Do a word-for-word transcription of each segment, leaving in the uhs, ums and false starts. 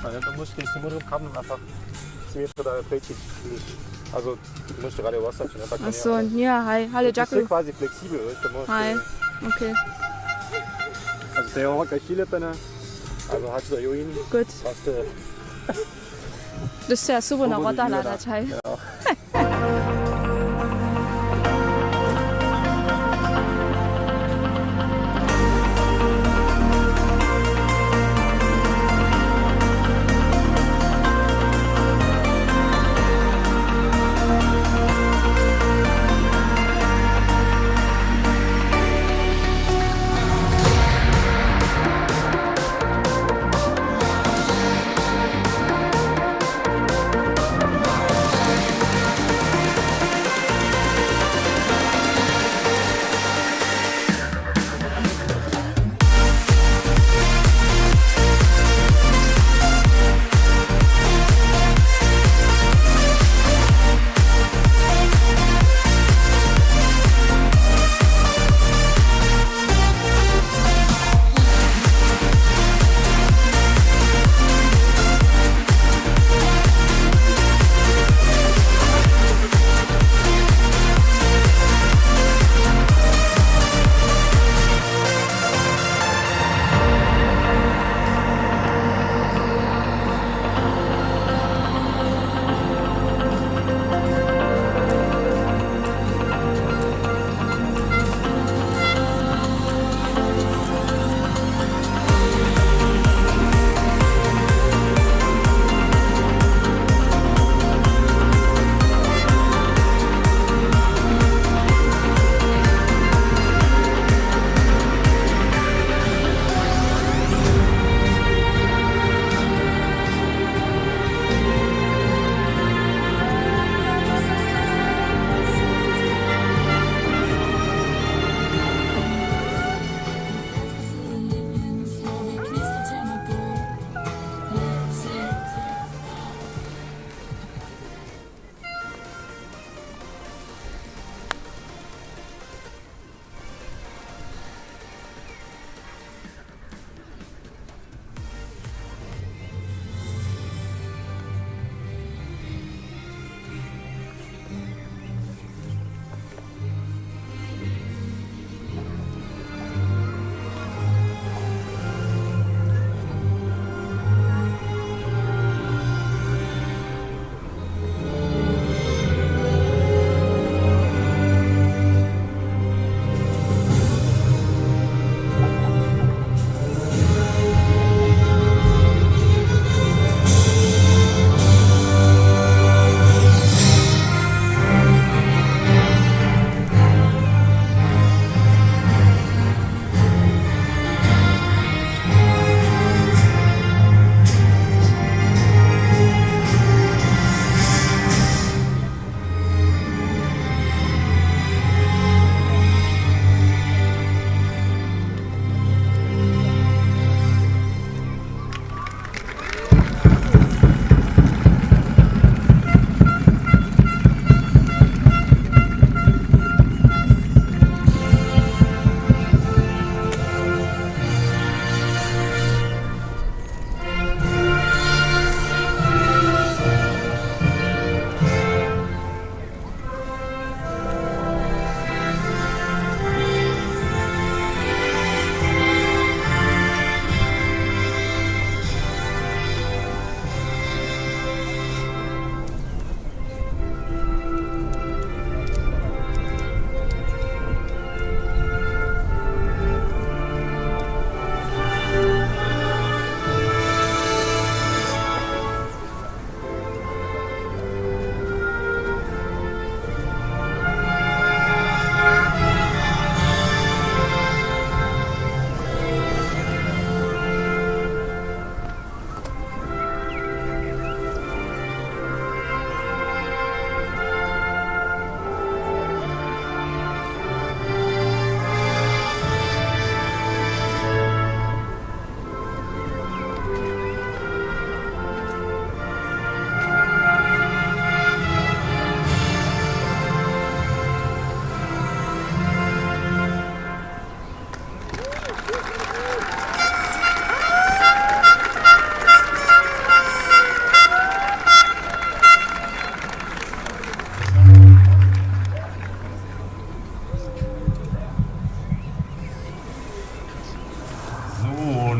A ja, du musst dich dem Motor haben einfach zwei Meter da preći. Also, du musst gerade was sagen, ne? Ach so, ja, hi, hallo, Jaco. Quasi flexibel, weißt du, musst, hi, okay. Also, der hat gleich viele Penne. Also, hast du da Join? Gut. Hast du. Das ist ja super, noch Rotter, da, hi. Genau.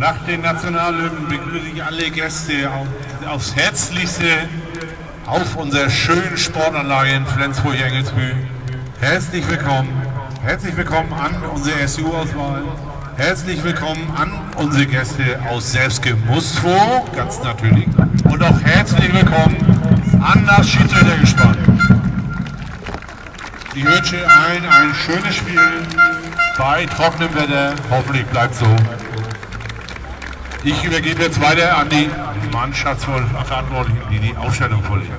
Nach den Nationalhymnen begrüße ich alle Gäste auf, aufs Herzlichste auf unserer schönen Sportanlage in Flensburg-Engelsbühl. Herzlich willkommen. Herzlich willkommen an unsere S U-Auswahl. Herzlich willkommen an unsere Gäste aus Serbske Mužstwo, ganz natürlich. Und auch herzlich willkommen an das Schiedsrichtergespann. Ich wünsche allen ein schönes Spiel bei trockenem Wetter. Hoffentlich bleibt so. Ich übergebe jetzt weiter an die Mannschaftsverantwortlichen, die die Aufstellung vorlegen.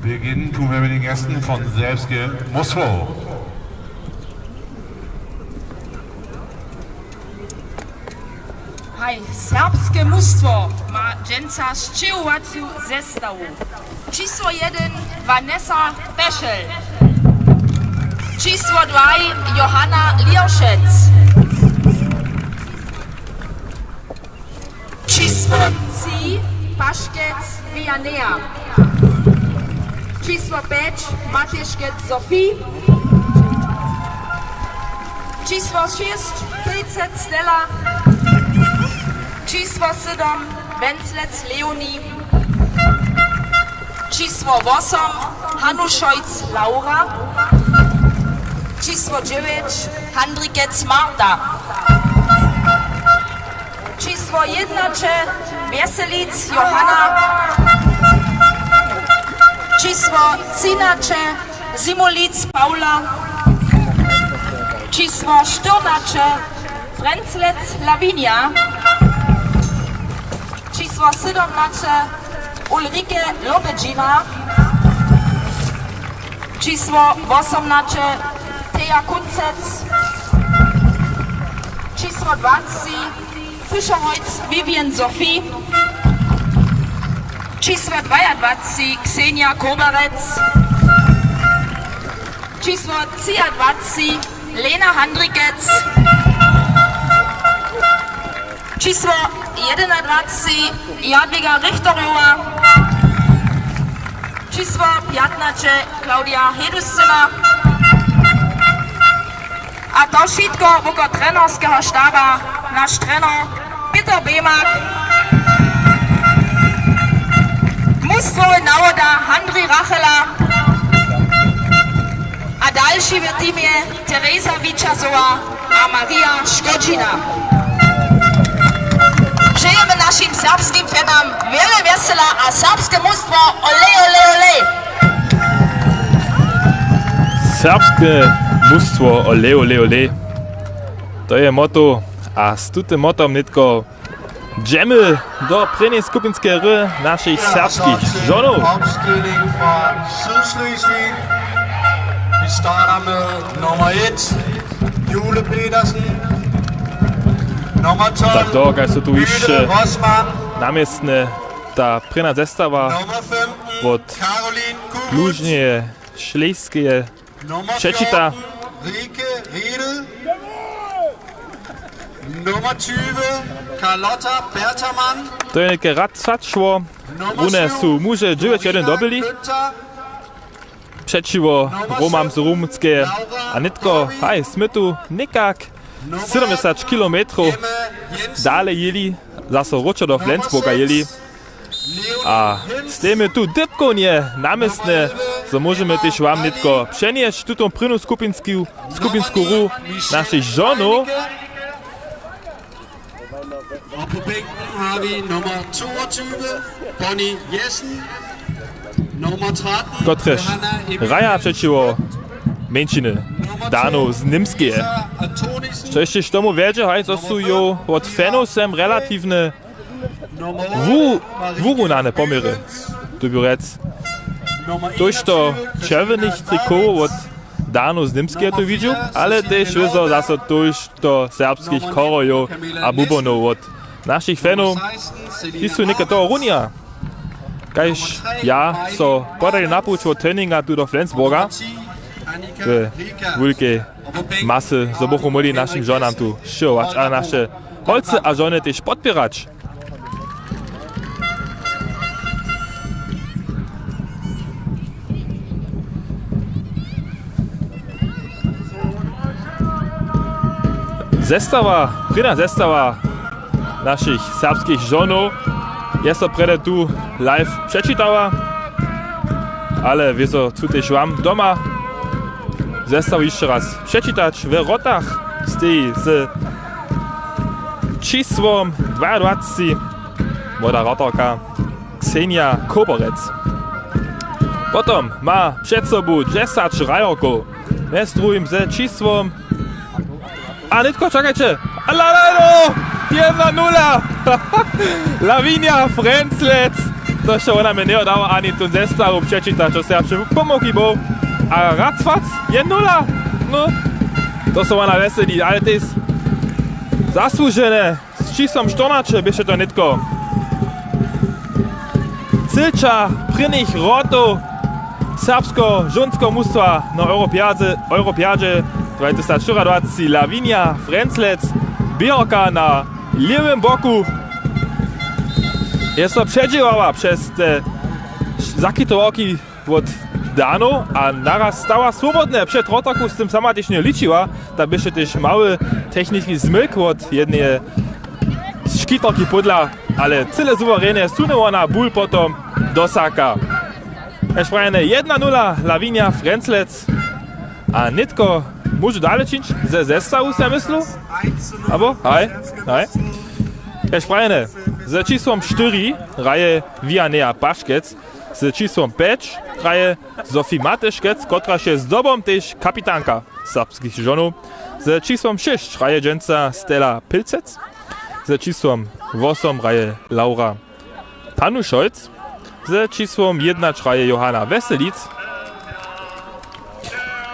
Beginnen tun wir mit den Gästen von Serbske Mužstwo. Haj, Serbske Mužstwo ma dźensa sćěhowacu zestawu. Čisło jedyn, Vanessa Pešel. Čisło dwaj, Johanna Liošec. Čisło tři, Paškec Vianea. Čisło pjeć, Matyškec Sophie. Čisło šěsć, Pejcec Stella. Čisło sydom, Wenclec Leonie. Čisło wosom, Hanušojc Laura. Čisło dźewjeć, Handrikec Marta. Čisło jědnaće, Wjeselic Johanna. Čisło třinaće, Zimulic Paula. Čisło štyrnaće, Frenclec Lavinia. Čisło sydomnaće, Ulrike Lobedźina. Čisło wosomnaće, Teja Kuncec. Čisło dwaceći, Fischerholz Vivian Sophie. Čisło dwajadwaceći, Ksenija Kobarec. Čisło třiadwaceći, Lena Handrikec. Čisło jedynadwaceći, Jadwiga Richterjowa. Čisło pjatnaće, Klaudia Heduscyna. A to wšitko woko trenerskeho štaba, naš trener Pětr Bemak, mustwowy nawoda Handrij Rachela a dalši w teamje Teresa Wičazowa a Maria Škodźina. Přejemy našim serbskim fanam wjele wjesela a serbske mustwo ole, ole, ole! Serbske mustwo ole, ole, ole. To je motto a z tutym mottom nětko dźemy do prěnjeje skupinskeje hry našich serbskich žonow. Opstilling fra Sydslesvig. Vi starter med nummer et, Jule Petersen. Nummer tolv, tak to, kaž su tu hišće Rossmann. Naměstne ta prěna zestawa wot Lužnjeje Šlejskeje přečita. Rike Riedel. Nummer tyve, Carlotta Bertermann. To je něke rad swačło. Wone su muže dźewjeć jedyn dobyli. Přećiwo Romam z Rumskeje. A nětko, haj, smy tu někak sydomdźesać kilometrow dale jěli, zaso wróćo do Flensburga jěli. A stejimy tu dypkownje naměstne, zo móžemy tež wam nětko přenjesć tutón prěnu skupinsku, skupinsku hru našich žonow. Og på bænken har vi nummer toogtyve, Bonnie Jessen. Nummer tretten, kotrež hraja přećiwo mjeńšiny Danow z Němskeje. Što hišće k tomu wjedźe, haj, zo su jo wot fanow sem relatiwnje wu-, wurunane poměry. Tu by rjec, tójšto čerwjenych trikowow wot Danow z Němskeje tu widźu, ale tež wězo zaso tójšto serbskich chorojow a bubonow wot našich fanow. Ti su něke toho runja. Kaž ja so podali na puć wot treninga tu do Flensburga, we wulkej masy, zo bychu móhli našim žonam tu sćěhować a naše holcy a žony tež podpěrać. Zestawa, prěnja zestawa našich serbskich žonow je so prjedy tu live přečitała, ale wězo chcu tež wam doma zestawu hišće raz přečitać. We wrotach steji z čisłom dwajadwaceći młoda wratarka Ksenija Koborec. Potom ma před sobu dźesać hrajerkow, mjez druhim ze čisłom A nětko, čakajće. A la, la, no! Jedna nula! Lavinia Frenclec! To so wona mje njehodała ani tón zestawu přečitać, to so ja při pomoki był. A rac fac, jedna nula! No, to so wona wjeseli, ale to je zasłužene. Z čisłom štyrnaće běše to nětko. Třeća prěnich wrotow serbskeho žonskeho mustwa na Europjadźe, Europjadźe dwatysać štyriadwaceći Lavinia Frenclec, běhorka na lěwym boku, je so předźěłała přez te zakitowarki wot Dano a naraz stała swobodne před wrotarku, z tym sama tež njeje ličiła. Tak běše tež mały techniski zmyk wot jedneje škitarki pódla, ale cyle suwerenje sunu wona bul potom do saka. Kaž prajene, jedna nula Lavinia Frenclec. A nětko móžu dale čińć ze zestawu, so ja myslu? Abo? Haj, haj. Kaž prajene, ze čisłom štyri hraje Vianea Paškec, ze čisłom pjeć hraje Zofie Matyškec, kotraž je zdobom tež kapitanka serbskich žonow. Ze čisłom šěsć hraje dźensa Stella Pilcec. Ze čisłom wosom hraje Laura Panušojc. Ze čisłom jědnać hraje Johana Weselic.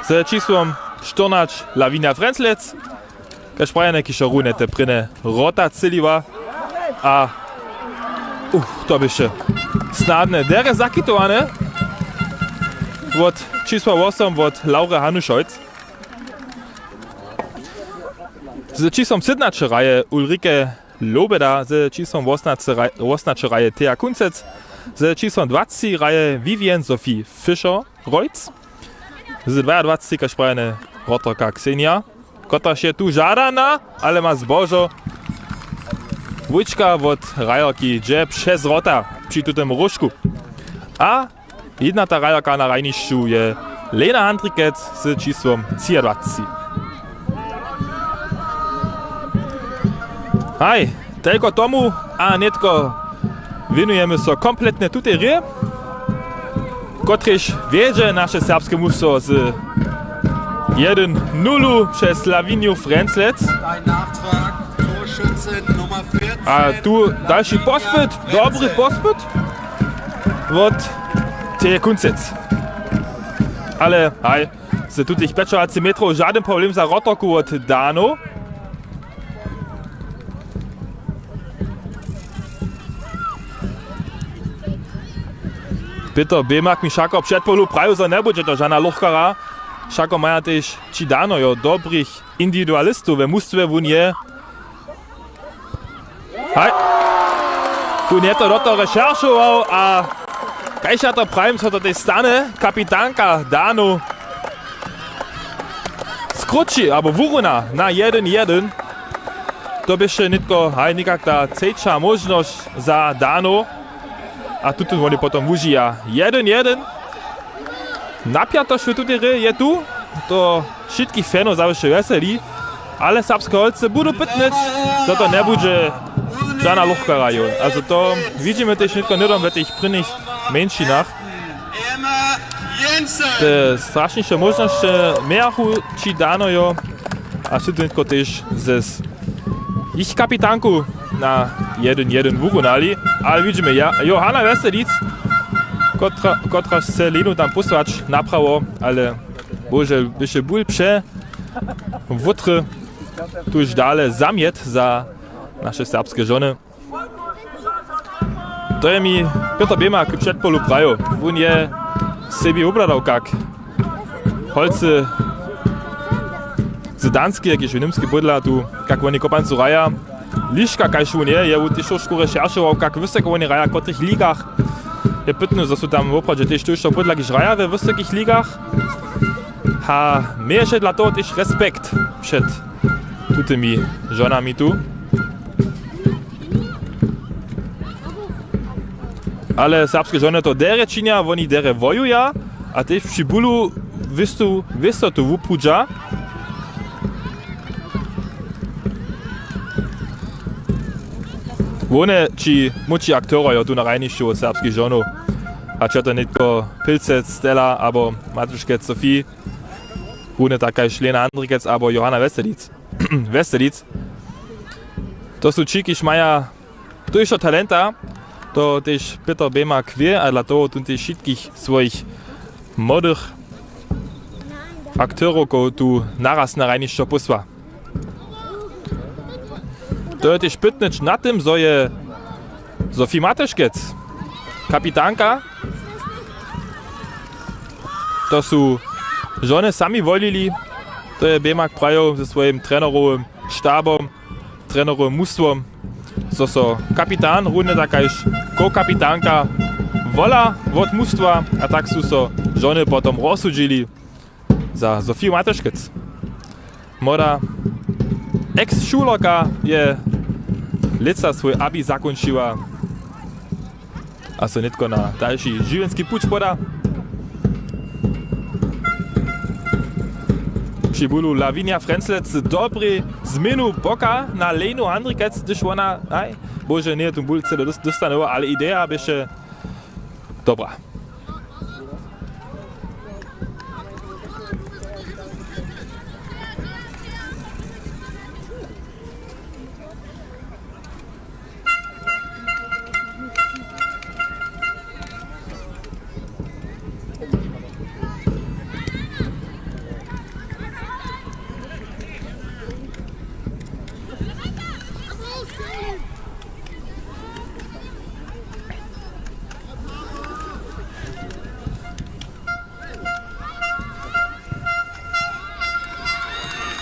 Ze čisłom štyrnać Lavinia Frenclec. Kaž prajene, kiž so runje te prěnje wrota třěliła. A, uf, to běše snadne. Derje zakitowane wot čisła wosom wot Laure Hanušojc. Z čisłom sydomnaće hraje Ulrike Lobeda, z čisłom wosomnaće hraje, wosomnaće hraje Thea Kuncec, z čisłom dwaceći hraje Vivien Sophie Fischer-Reutz, z dwajadwaceći kaž prajene wrotarka Ksenija, kotraž je tu žadana, ale ma zbožo. Wójčka wot hrajerki dźe přez wrota při tutym róžku. A jědnata hrajerka na hrajnišću je Lena Handrikec z čisłom třiadwaceći. Haj, telko tomu a nětko wěnujemy so kompletnje tutej hrě, kotrež wjedźe naše serbske mustwo z jedyn nulu přez Laviniju Frenclec. A tu dalši pospyt, dobry pospyt wot Teje Kuncec. Ale haj, z tutych pjećadwaceći metrow žadyn problem za wrotarku wot Danow. Pětr Běmak mi wšako před polu prajił, zo njebudźe to žana lochkara. Wšako maja tež ći Danojo dobrich individualistow we mustwje, wón je, haj, wón je to do toho rešeršował a kaž ja to prajim, so to tež stane, kapitanka Danow skróći abo wuruna na jedyn jedyn. To běše nětko, haj, někak ta třeća móžnosć za Danow. A tutón woni potom wužija. Jedyn jedyn. Napjatosć w tutej hrě je tu. To wšitkich fanow zawěsće wjeseli. Ale serbske holcy budu pytnyć, zo to njebudźe žana lochkara jón. A zo to widźimy tež nětko hnydom w tych prěnich mjeńšinach. Te strašniše móžnosće mějachu ći Danojo. A su tu nětko tež z jich kapitanku na jedyn jedyn wurunali. Ale widźimy, ja, Johana Weselic, kotra, kotraž chce Lenu tam pósłać naprawo, ale bohužel běše bul pře wótry. Tuž dale zamjet za naše serbske žony. To je mi Pětr Běmak před polu prajił. Wón je sebi wobhladał, kak holcy z Danskej, jak je w Němskej bydla tu, kak woni kopancu hraja. Liška, kaž wón je, je wón tež trošku rešeršował, kak wysoko woni hraja, w kotrych ligach. Je pytny, zo su tam woprawdźe tež tójšto bydla, kiž hraja we wysokich ligach. A měješe dla toho tež respekt před tutymi žonami tu. Ale serbske žony to derje činja, woni derje wojuja a tež při bulu wěstu wěstotu wuprudźa. Hłowne ći młódši akterojo tu na hrajnišću wot serbskich žonow, hač je to nětko Pilcec Stella abo Matuškec Sophie, runje tak kaž Lena Handrikec abo Johanna Weselic. Weselic. To su ći, kiž maja tójšto talenta, to tež Pětr Běmak wě a dla toho tón tež wšitkich swojich młodych akterowkow tu naraz na hrajnišćo pósła. To je tež pytnyć nad tym, zo je Sophie Mateškec, kapitanka. To su žony sami wolili, to je Běmak prajił ze swojim trenerowym štabom, trenerowym mustwom, zo so kapitan runje tak kaž ko-kapitanka wola wot mustwa a tak su so žony potom rozsudźili za Sofiju Mateškec. Młoda ex-šulerka je lětsa swój abi zakónčiła a so nětko na dalši žiwjenski puć poda. Při bulu Lavinia Frenzlec dobrej změnu boka na Lenu Handrikec, hdyž wona, aj, bože, njeje tu bul cyle dós-, dóstanyła, ale ideja běše dobra.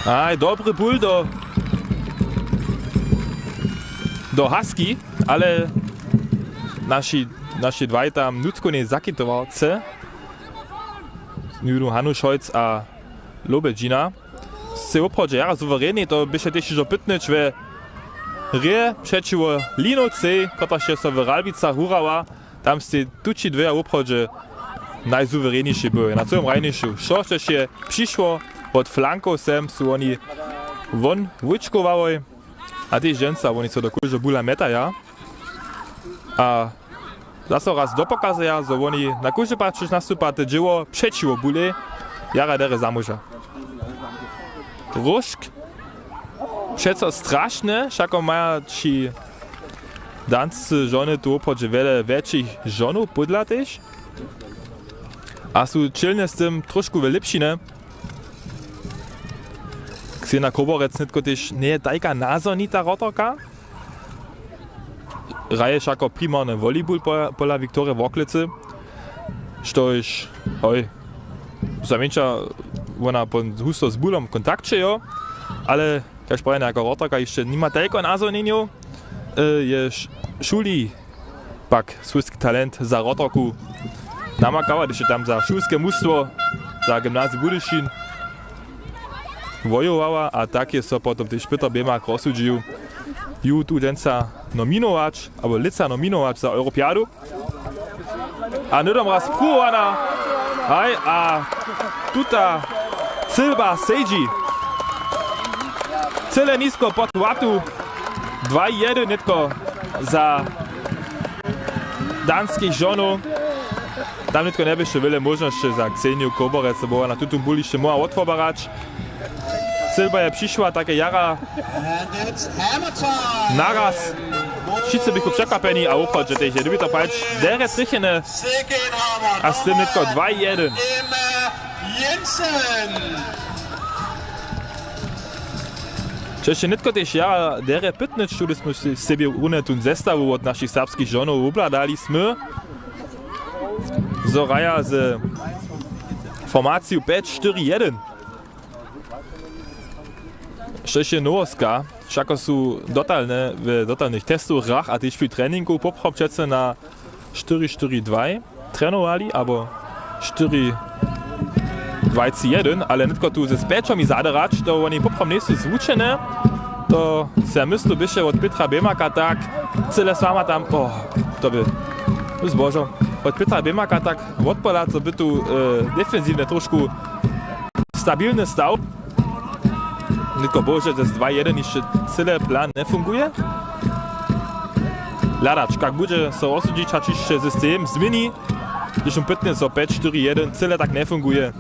Aj, dobry bul do, do Haski, ale naši, naši dwaj tam nutřkownej zakitowarce, Judu Hanušojc a Lobedźina. Sej woprawdźe jara suwerenjej, to běše tež hižo pytnyć we hrě přećiwo Linowcej, kotraž je so w Ralbicach wurała. Tam stej tući dwě woprawdźe najsuwerenjniši byłoj na cyłym hrajnišću. Wšo, štož je přišło wot flankow sem, su woni won wóčkowałoj. A tež dźensa woni so do kóždeho bula mjetaja. A zaso raz dopokazuja, zo woni na kóždy pad, štož nastupa, te dźěło přećiwo bulej jara derje zamóža. Róžk, přeco strašne, wšako maja ći dansce žony tu woprawdźe wjele wjetšich žonow pódla tež a su čelnje z tym trošku w lěpšinje. Ksena Koborec nětko tež njeje tajka nazhonita wrotorka. Hraje wšako primarnje volleyball po-, pola Wiktorje Worklecy, štož, hoj, znajmjeńša wona pon-, husto z bulom w kontakće jo, ale kaž prajenje jako wrotorka hišće nima tajko nazhonjenjow, e, je š-, šuli pak swójski talent za wrotorku namakała, hdyž je tam za šulske mustwo, za gymnazij Budyšin wojowała a tak je so potom tež Pětr Běmak rozsudźił ju tu dźensa nominować abo lětsa nominować za Europjadu. A hnydom raz pruwowana. Haj, a tuta cylba sedźi. Cyle nisko pod łatu. Dwa jedyn nětko za danskich žonow. Tam nětko njeběše wjele móžnosće za Kseniju Koborec, bo wona tutón bul hišće móhła wotwobarać. Cylba je přišła, tak je jara naraz. Wšitcy běchu překwapjeni a woprawdźe tež je dyrbi to prajić derje trěchene. A z tym nětko dwa jedyn. Chceš nětko tež jara derje pytnyć, tu smy se-, sebje runje tón zestawu wot našich serbskich žonow wubhladali smy, zo hraja ze formaciju pjeć štyri jedyn. Štož je nowoska, wšako su dotalne w dotalnych testow hrach a tež při treningu poprawom přece na štyri štyri dwaj trenowali, abo štyri dwajci jedyn, ale nětko tu ze spjećomi zaderać, to woni poprawom njejsu zwučene. To se ja myslu běše wot Pětra Bemaka tak cyle sama tam, o, to by zbožo. Wot Pětra Bemaka tak wotpohladać, zo by tu e, defensiwnje trošku stabilny staw. Nětko bohužel z dwa jedyn hišće cyle plan njefunguje. Hladać, kak budźe so rozsudźić, hač hišće system změni. Hdyž mu pytnje, zo pjeć štyri jedyn cyle tak njefunguje,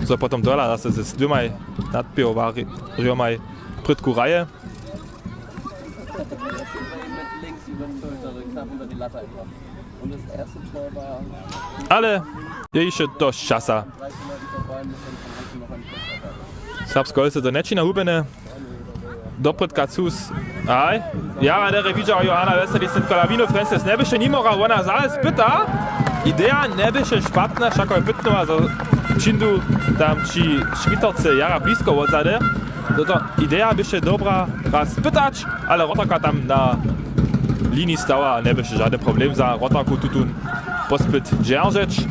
zo potom dola zase z dwěmaj nadpěwowarjomaj prědku hraje. Ale je hišće dosć časa. Serbske Holce to nječina hubjene. Doprědka cus. Aj. Jara derje widźał Johana Weselic, nětko Lawinu Francis njeběše nimo hrał, wona zale spyta. Ideja njeběše špatna, wšako je pytnowa, zo přińdu tam ći škitorce jara blisko wotzady. Toto ideja běše dobra, raz pytać, ale wrotarka tam na liniji stała a njeběše žadny problem za wrotarku tutón pospyt dźeržeć.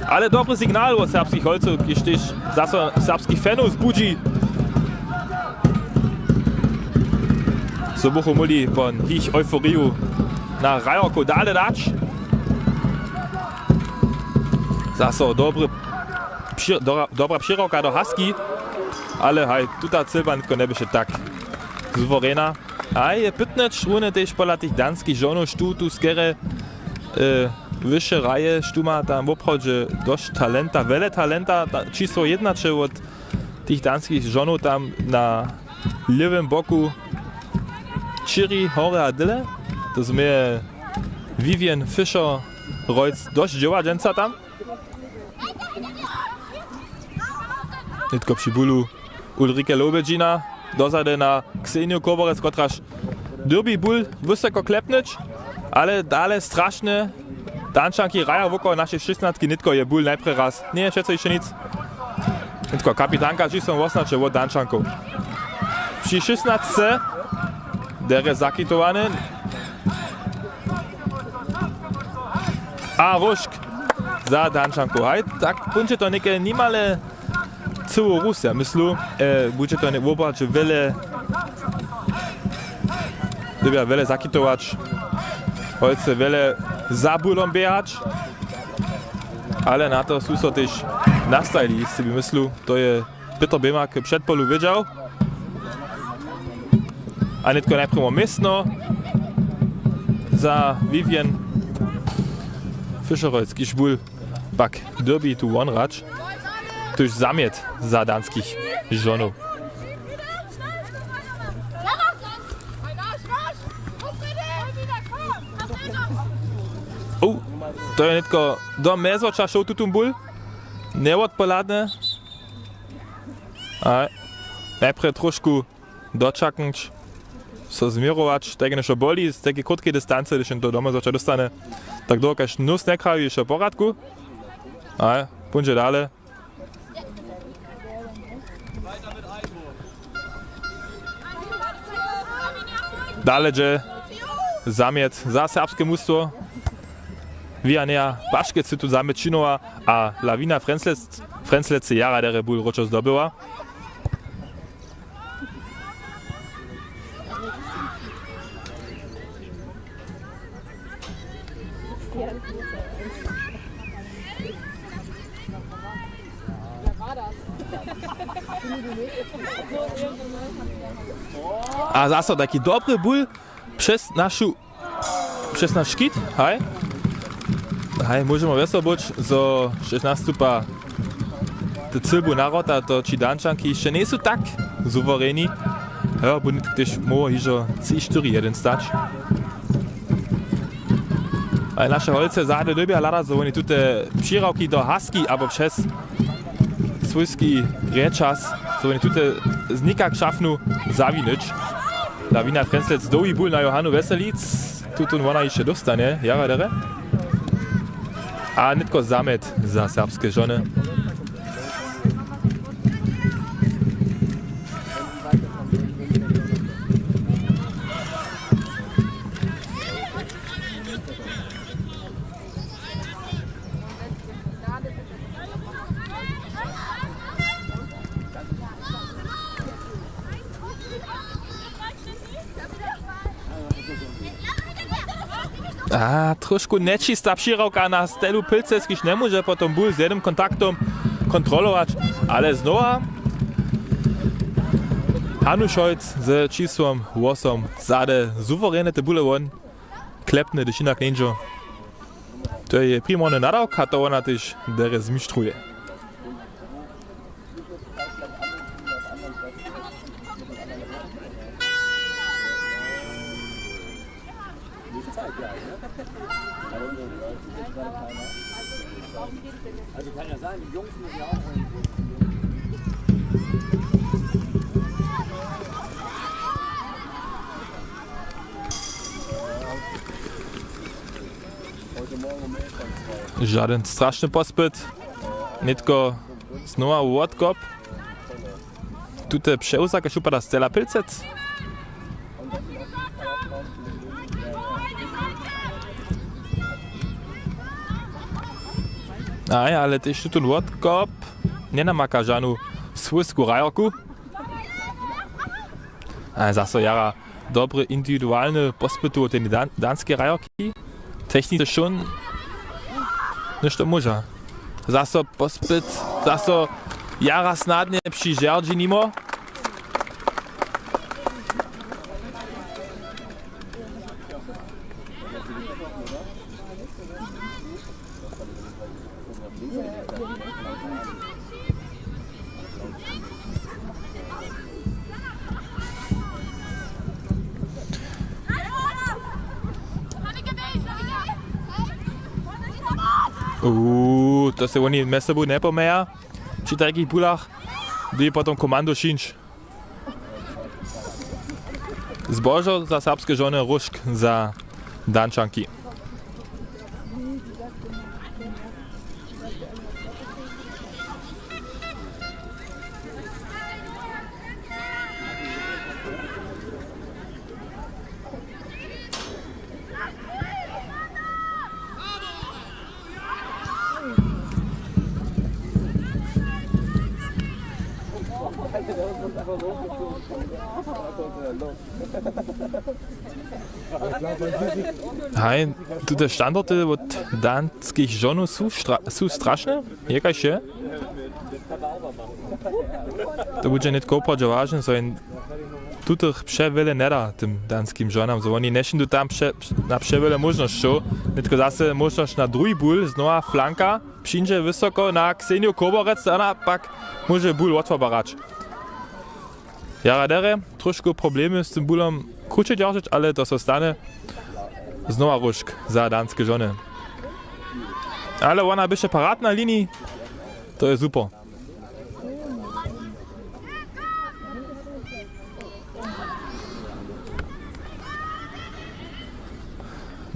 Ale dobry signal wot Serbskich Holcow, kiž tež zaso serbskich fanow zbudźi. Zo buchu móhli po jich euforiju na hrajerkow dale dać. Zaso dobry při-, dobra, dobra přihrałka do Haski, ale haj, tuta cylba nětko njeběše tak suwerena. A je pytnje črune tež pola tych danskich žonow, štó tu skerje e, wyše hraje, štó ma tam woprawdźe dosć talenta, wjele talenta, ta, čisło jědnaće wot tych danskich žonow tam na lěwym boku čěri hore a dyle. To změje Vivian Fischer-Reutz dosć dźěła dźensa tam. Nětko při bulu Ulrike Lobedźina, dozady na Kseniju Koborec, kotraž dyrbi bul wysoko klepnyć, ale dale strašne Dančanki hraja wokoło našej šěsnastki, nětko je bul najprje raz. Ně, přeco hišće nic. Nětko kapitanka, ći so wosnaće wot Dančankow. Při šěsnastce derje zakitowany. A róžk za Dančanku. Haj, tak budźe to něke nimale cyłu Rus, ja myslu. E, budźe to ne-, wobraće wjele, dyrbja wjele zakitować. Holce wjele za bulom běhać. Ale na to su so tež nastajili, jistě by myslu. To je Pětr Běmak před polu wědźał. A nětko najprjemo městno za Vivian Fischer-Reutz, kiž bul pak dyrbi tu won hrać. Tuž zamjet za danskich žonow. O, to je nětko do mjezwoča šoł tutón bul. Njewotpohladne. A najprje trošku dočaknąć, so změrować, tak jenož to boli, z takiej krótkej distancy, hdyž to do mjezwoča dóstane, tak dołho kaž nós njekrawi, je wšo w porjadku. A póńdźe dale. Dale dźe zamjet za serbske mustwo. Vianeja Paškec tu zamjet činowa a Lawina Frjenslec-, Frjenslece jara derje bul wróćo zdobyła. A zaso taki dobry bul přez našu Přez naš škit, haj. Haj, móžemy wjeselo być, zo šesnastupa te cylbu naroda, to ći Dančanki hišće njejsu tak suwereni. Jo, bu nětko tež móhło hižo tři štyri jedyn stać. Ale naše Holce zady dyrbja hladać, zo woni tute přihrałki do haski abo přez swójski rječas, zo woni tute z nikak šafnu zawinyć. Lawina Frjenslec, dołhi bul na Johanu Weselic. Tutón wona hišće dóstanje, jara derje. A nětko zamjet za serbske žony. A trošku nječista přihrałka na Stelu Pilcec, kiž njemóže potom bul z jednym kontaktom kontrolować, ale znowa Hanušojc z čisłom wosom zady suwerene te bule won klepny, hdyž hinak njeńdźo. To je primorny nadawk a to wona tež derje zmištruje. Žadyn strašny pospyt. Nětko znowa wotkop. Tute přewza, kaž wupada, Stela Pilcec. Aj, ale tež tutón wotkop njenamaka žanu swójsku hrajerku. A zaso jara dobre indiwidualne pospyty wot tej dan-, danskej hrajerki. Techničny šón něšto móža. Zaso pospyt, zaso jara snadnje při žerdźi nimo. Uuu, to se woni mjez sobu njepoměja. Při tajkich bulach dyrbi potom komandu čińć. Zbožo za serbske žony, róžk za Dančanki. Haj, tute standardy wot danskich žonow su stra-, su strašne, je kaž je. To budźe nětko woprawdźe wažne, zo jen tutych přewjele njeda tym danskim žonam, zo woni nješindu tam pře-, na přewjele móžnosćow. Nětko zase móžnosć na druhi bul, znowa flanka, přińdźe wysoko na Kseniju Koborec, a ona pak móže bul wotwobarać. Jara derje, trošku problemy z tym bulom kruće dźeržeć, ale to so stanje. Znowa róžk za danske žony. Ale wona běše paradna na liniji, to je super.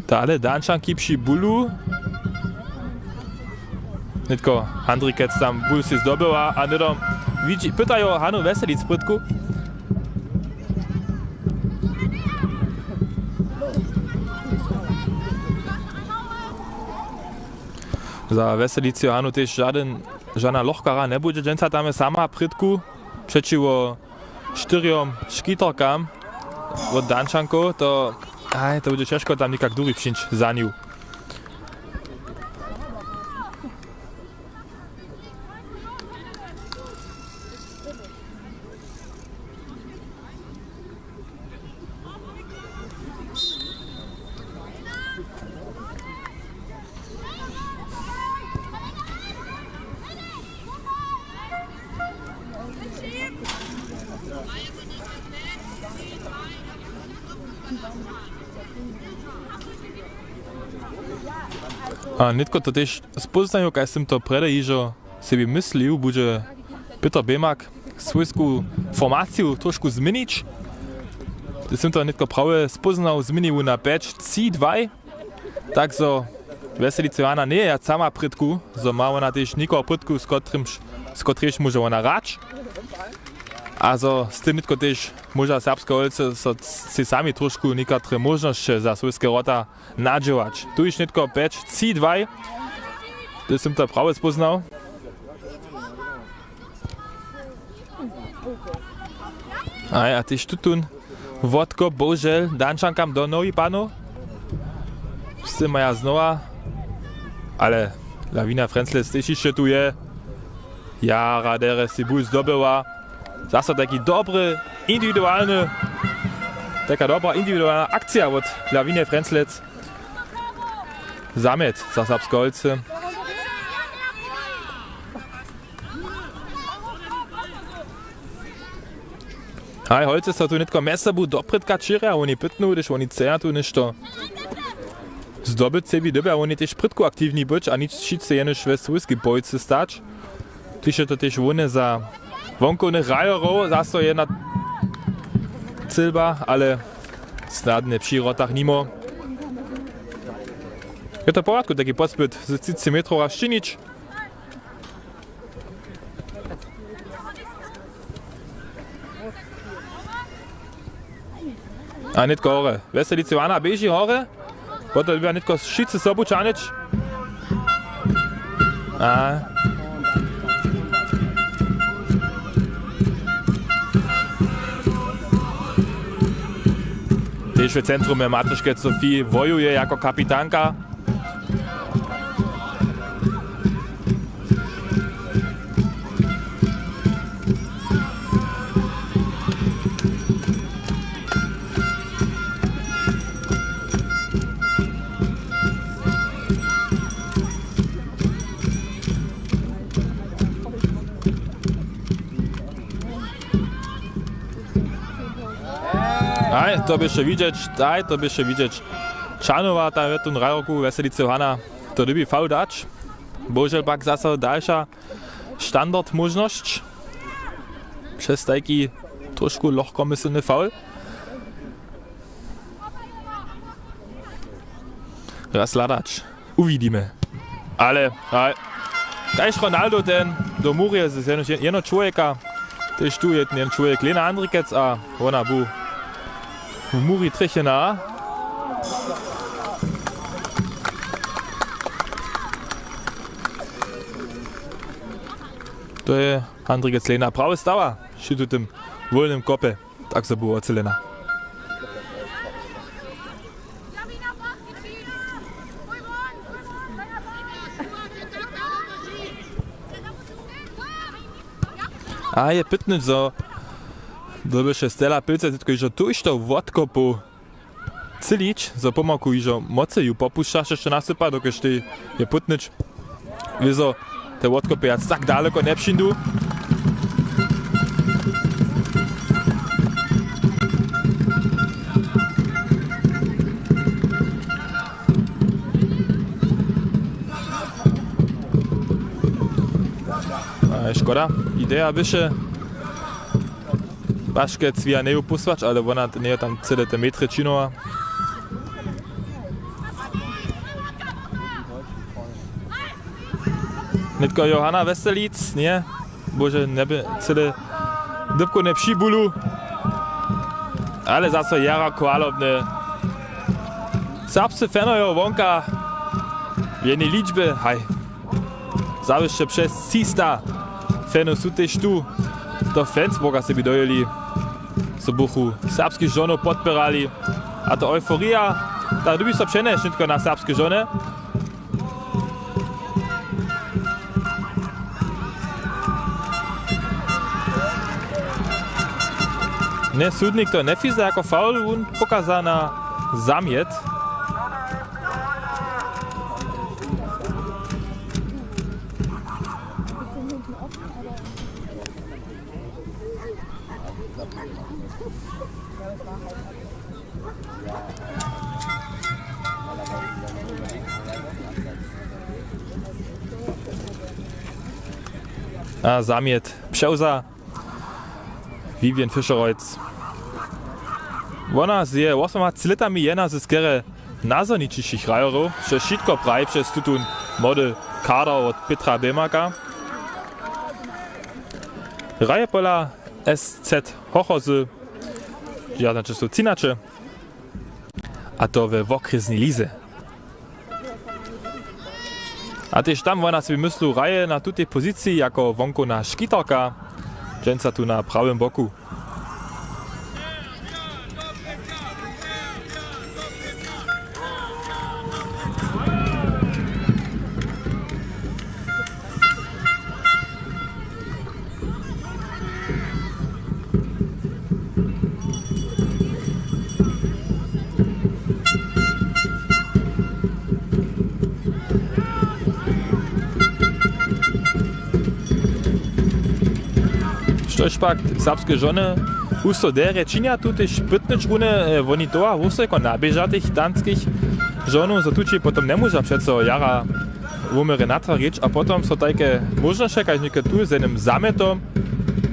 Dale Dančanki při bulu. Nětko Handrikec tam bul sej zdobyła a hnydom widźi, pytajo Hanu Weselic prědku. Za Weselicu Hanu tež žadyn, žana lochkara njebudźe dźensa tam sama prědku přećiwo štyrjom škiterkam wot Dančankow, to, aj, to budźe ćežko tam někak duri přińć za nju. A nětko to tež spóznajo, kaž sym to prjedy hižo sebi myslił, budźe Peter Bemak swójsku formaciju trošku změnić. Hdyž sym to nětko prawje spóznał, změni wón na pjeć tři dwaj. Tak zo Weselica Johanna njeje wjac sama prědku, zo ma wona tež někoho prědku, z kotrymž, z kotrejž móže wona hrać. A zo z tym nětko tež móža serbske holcy so sej sami trošku někotre móžnosće za swójske wrota nadźěłać. Tu hiž nětko pjeć tři dwaj. Hdyž sym to prawje spóznał. Aj, a tež tutón wotkop, bohužel, Dančankam do nohi padnył. Sej maja znowa, ale Lawina Frjenslec tež hišće tu je. Jara derje sej bul zdobyła. Zaso taki dobry individualny, taka dobra individualna akcija wot Lawiny Frjenslec. Zamjet za Serbske Holcy. Haj, Holcy so tu nětko mjez sobu doprědka ćěrja, woni pytnu, hdyž woni chceja tu něšto zdobyć sebi, dyrbja woni tež prědku aktiwni być a nic wšitcy jenož we swójskej połojcy stać. Tež je to tež hłowne za wonkownych hrajerow, zaso jedna cylba, ale snadnje při wrotach nimo. Je to w porjadku, taki pospyt z třiceći metrow a sčinić. A nětko horje. Wjeselicy Hana běži horje. Potom dyrbja nětko wšitcy sobu ćahnyć. A. Tež w centrumje Matyškec Sophie wojuje jako kapitanka. Aj, to běše widźeć, aj, to běše widźeć. Čanowa tam je tu na rajorku Wjeselicy Hana. To dyrbi faul dać. Bohužel pak zaso dalša standard móžnosć. Přez tajki trošku lochkomyslny faul. Raz hladać. Uwidimy. Ale, ale. Kaž Ronaldo ten do murje z jeno, jeno čłowjeka. Tež tu je ten čłowjek Lena Andrikec a wona bu w muri trjechena. To je Andrikec Lena prawy stała při tutym wólnym kopje. Tak so bu wocelena. A je pytny, zo dyrbješe Stella Pilce nětko hižo tuž do wotkopu cylić, zo pomałku hižo mocy ju popušćaš, hišće nastupa, dokelž tež je pytnyć. Wězo, te wotkopy wjac tak daleko njepřińdu. A škoda, ideja běše. Paškec wija njeju pusłać, ale wona t-, njeje tam cyle te metry činowa. Nětko Johana Weselic, nje? Bože, njeby cyle dypkownje při bulu. Ale zaso jara chwalobne. Serbscy fanojo wonka w jednej ličbje, haj. Zawěsće přez třista fanow su tež tu do Flensburga sebi dojěli, zo buchu serbskich žonow podpěrali. A to euforija, ta dyrbi so přenjesć nětko na serbske žony. Nje, sudnik to njefiza jako faul, wón pokaza na zamjet. A zamjet přewza Vivian Fischer-Reutz. Wona je wosoma tři lětami jedna ze skerje najzorničnišich hrajerjow, přez wšitko praji přez tutón młody kader wot Pětra Bemaka. Hraje pola S Z Hochozy, ja, znači, su třinaće. A to we wokrjesnej lize. A tež tam wona sebi myslu hraje na tutej poziciji jako wonkowna škitarka, dźensa tu na prawym boku. Štož pak serbske žony husto derje činja tu tež pytnyć runy, e, woni towa wusoko naběža tych danskich žonow, zo tući potom njemóža přeco jara wuměrje natrajić a potom so tajke móžnosće, kaž něke tu z jednym zamětom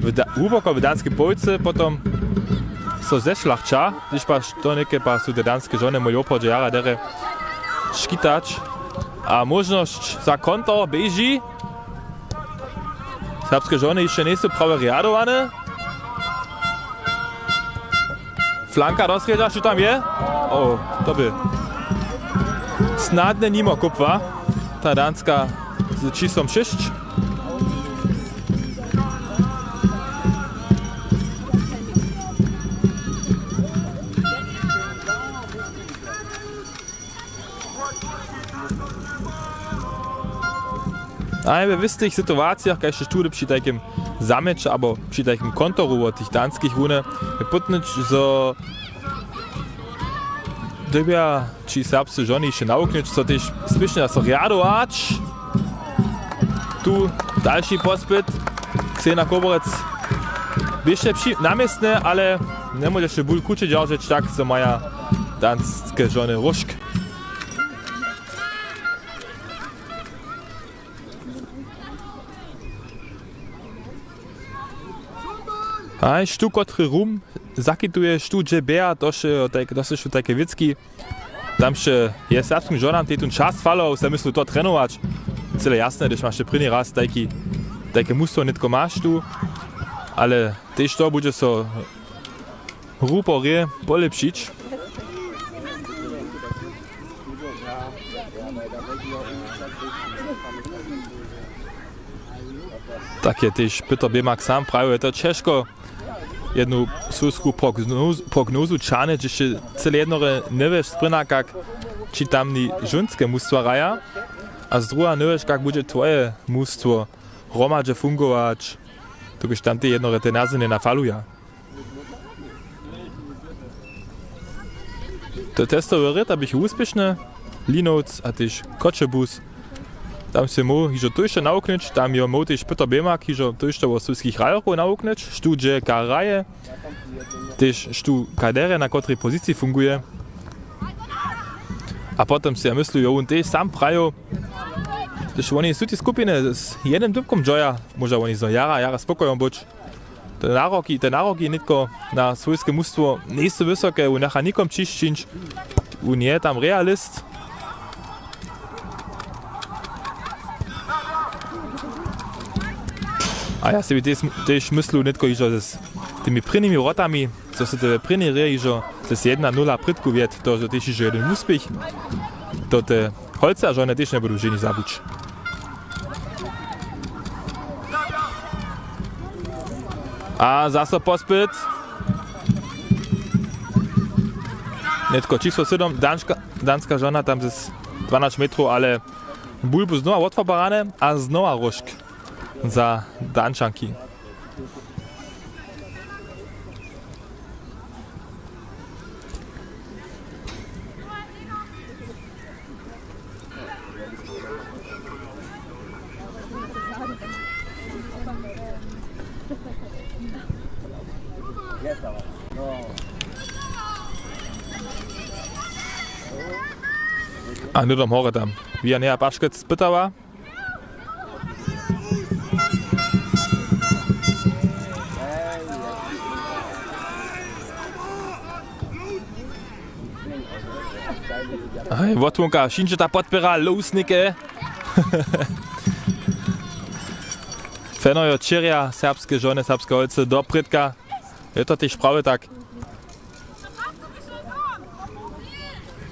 w da-, hłuboko w danskej połojcy potom so zešlachća, hdyž pak to něke pak su te danske žony móhli woprawdźe jara derje škitać. A móžnosć za konter běži. Serbske žony hišće njejsu prawje rjadowane. Flanka do srjedźa, što tam je? O, to by snadne nimo kupła. Ta Danska z číslom šěsć. A we wěstych situacijach, kaž je tu při tajkim zaměće abo při tajkim kontoru wot tych danskich runy, je pytnyć, zo dyrbja ći serbscy žony hišće nawuknyć, so tež spěšnje zaso rjadować. Tu dalši pospyt. Ksena Koborec běše při-, na městnje, ale njemóžeše bul kuće dźeržeć, tak so maja danske žony róžk. Haž tu kotry rum zakituje, štó dźe běha, to su, to su tajke wěcki. Tam sće je serbskim žonam tej tón čas falował, se myslu to trenować. Cyle jasne, hdyž maš te prěni raz tajki, tajke mustwo nětko maš tu, ale tež to budźe so ruporje polěpšić. Tak je tež Pytr Běmak sam prajił, je to ćežko jednu słódku prognoz-, prognozu čahnyć, hdźež je cyle jednore njewěš sprěnakak, či tamni žónske mustwa hraja, a z druha njewěš, kak budźe twoje mustwo hromadźe fungować, dokelž tamtej jednore te nazynje nafaluja. Te testowe rěta běchu wuspěšne, Linowc a tež Choćebuz. Tam sej móhł hižo tójšto nawuknyć, tam jo móhł tež Pytr Běmak hižo tójšto wot swójskich hrajerkow nawuknyć, štó dźe ka hraje, tež štó ka derje na kotrej poziciji funguje. A potom sej ja myslu, jo, wón tež sam prajił, hdyž woni su ti skupiny z jednym dypkom dźoja, móža woni zo jara, jara spokojom być. Te naroki, te naroki nětko na swójske mustwo njejsu wysoke, wón njecha nikom ćišćić, wón je tam realist. A ja sebi tež, tež myslu nětko hižo z tymi prěnimi wrotami, zo su te prěni rje hižo z jedna nula prědku wjedł, to je tež hižo jedyn wuspěch. To te Holca žony tež njebudu ženje zabić. A zaso pospyt. Nětko čísło sydom, danska, danska žona tam z dwanaće metrow, ale bul bu znowa wotfoparany a znowa róžk za Dančanki. A hnydom horje tam. Wia Nea Paškec pytała. Aj, wotłunka, Šinčeta podpěra, Lowsnike. Fenojo čěrja serbske žony, serbske holcy do prědka. Je to tež prawje tak.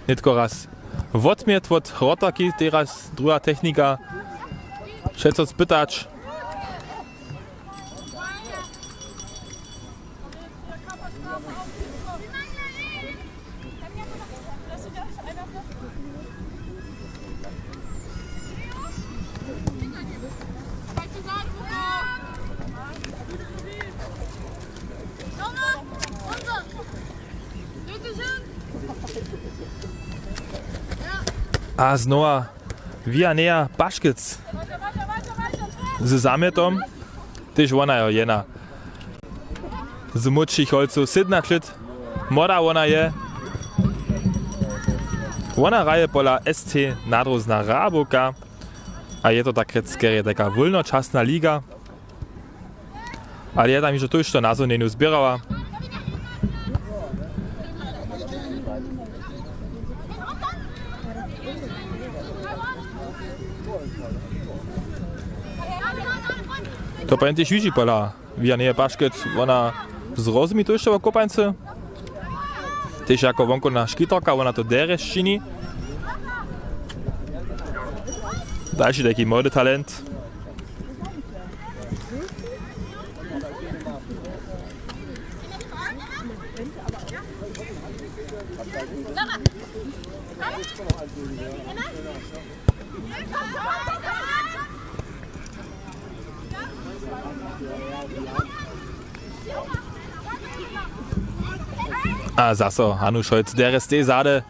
Nětko raz wotmět wot wrotarki, teraz druha technika. Přeco spytać. A znowa Wia Nea Paškec z zamjetom. Tež wona jo jedna Z młódšich holcow sydomnaće lět. Młoda wona je. Wona hraje pola S T Nadrózna Rabowka. A je to tak rjec skerje taka wólnočasna liga. Ale je tam hižo tójšto nazhonjenjow zběrała. To powiem tež widźi pola Wija Njeje Paškec, wona zrozumi to hišće wo kopańcy. Tež jako wonku na škitarka, wona to derje čini. Dalši taki młody talent. A zaso Hanuš Holc derje z tej zady.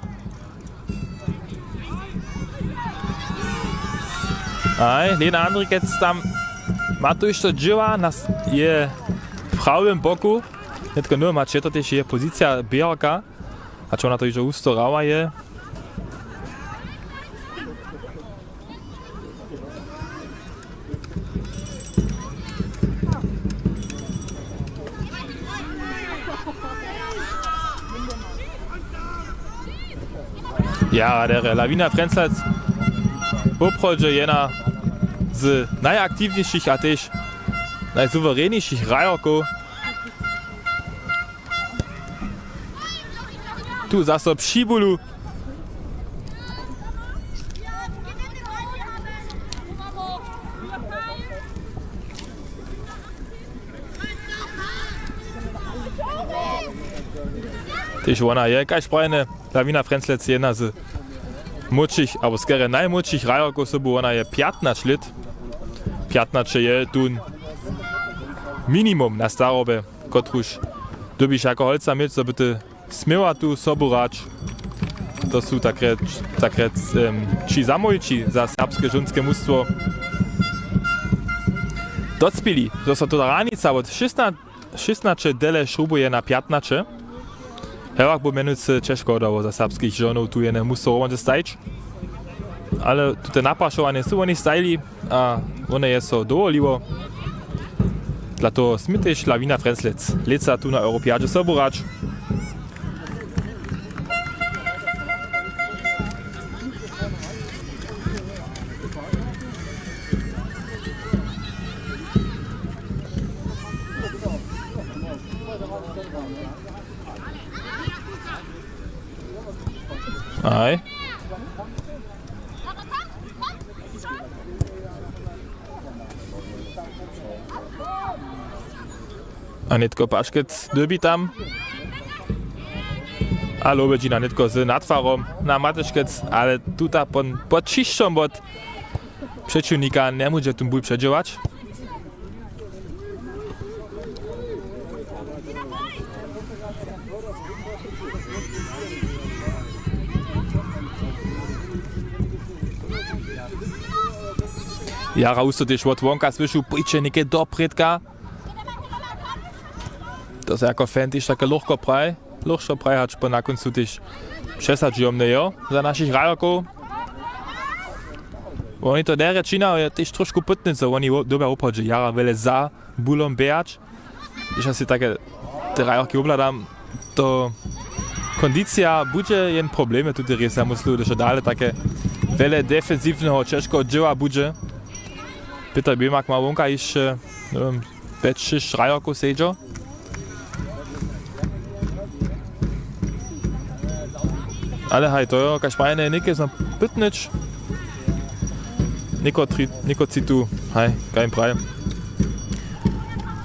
Aj, Lena Andrikec tam ma tu hišće dźěła, nas je w prawym boku. Nětko nowym hač je to tež jeje pozicija běharka. Hač wona to hižo husto hrała je. Ja, der Lawina Frjenslac woprawdźe jedna z najaktiwnjejšich a tež najsuwerenjejšich hrajerkow. Tu zaso při bulu. Tež wona je, kaž prajene, Lawina Frjenslac jedna z młódšich, abo skerje najmłódšich hrajerkow sobu, wona je pjatnaće lět. Pjatnaće je tu minimum na starobje, kotruž dyrbiš jako holca měć, zo by ty směła tu sobu hrać. To su takre, takre, em, tři zamołwići za serbske žonske mustwo. Docpěli, zo so to hranica wot šěsna-, šěsnaće dele šrubuje na pjatnaće. Hewak bu mjenujcy ćežko dało za serbskich žonow tu jene mustwo hromadźe stajić. Ale tute naprašowanje su woni stajili a wone je so dowoliło. Dla toho smě tež Lawina Frjenslac lětsa tu na Europiadźe sobu hrać. Aj. A nětko Paškec dyrbi tam. A Lowjedźina nětko z nadfarom na Matyškec, ale tuta pon-, pod ćišćom wot přećiwnika njemóže tón bul předźěłać. Jara husto tež wot wonka słyšu, pójće někaj do prědka. To se jako fan tež take lochko praj. Lóchšo praj, hač po na kóncu tež přesadźijomne jo za našich hrajerkow. Woni to derje činja, je tež trošku pytny, zo woni wo-, dyrbja woprawdźe jara wjele za bulom běhać. Hižo sej take te hrajerki wobhladam, to kondicija budźe jen problem, je tutej rěse, ja myslu, hižo dale take wjele defensiwneho ćežkeho dźěła budźe. Peter Běmak ma wonka hišće, njewěm, pjeć šěsć hrajerkow sedźo. Ale haj, to jo, kaž prajene, něke znam pytnyć. Někotři, někotři tu, haj, kaj jim praj.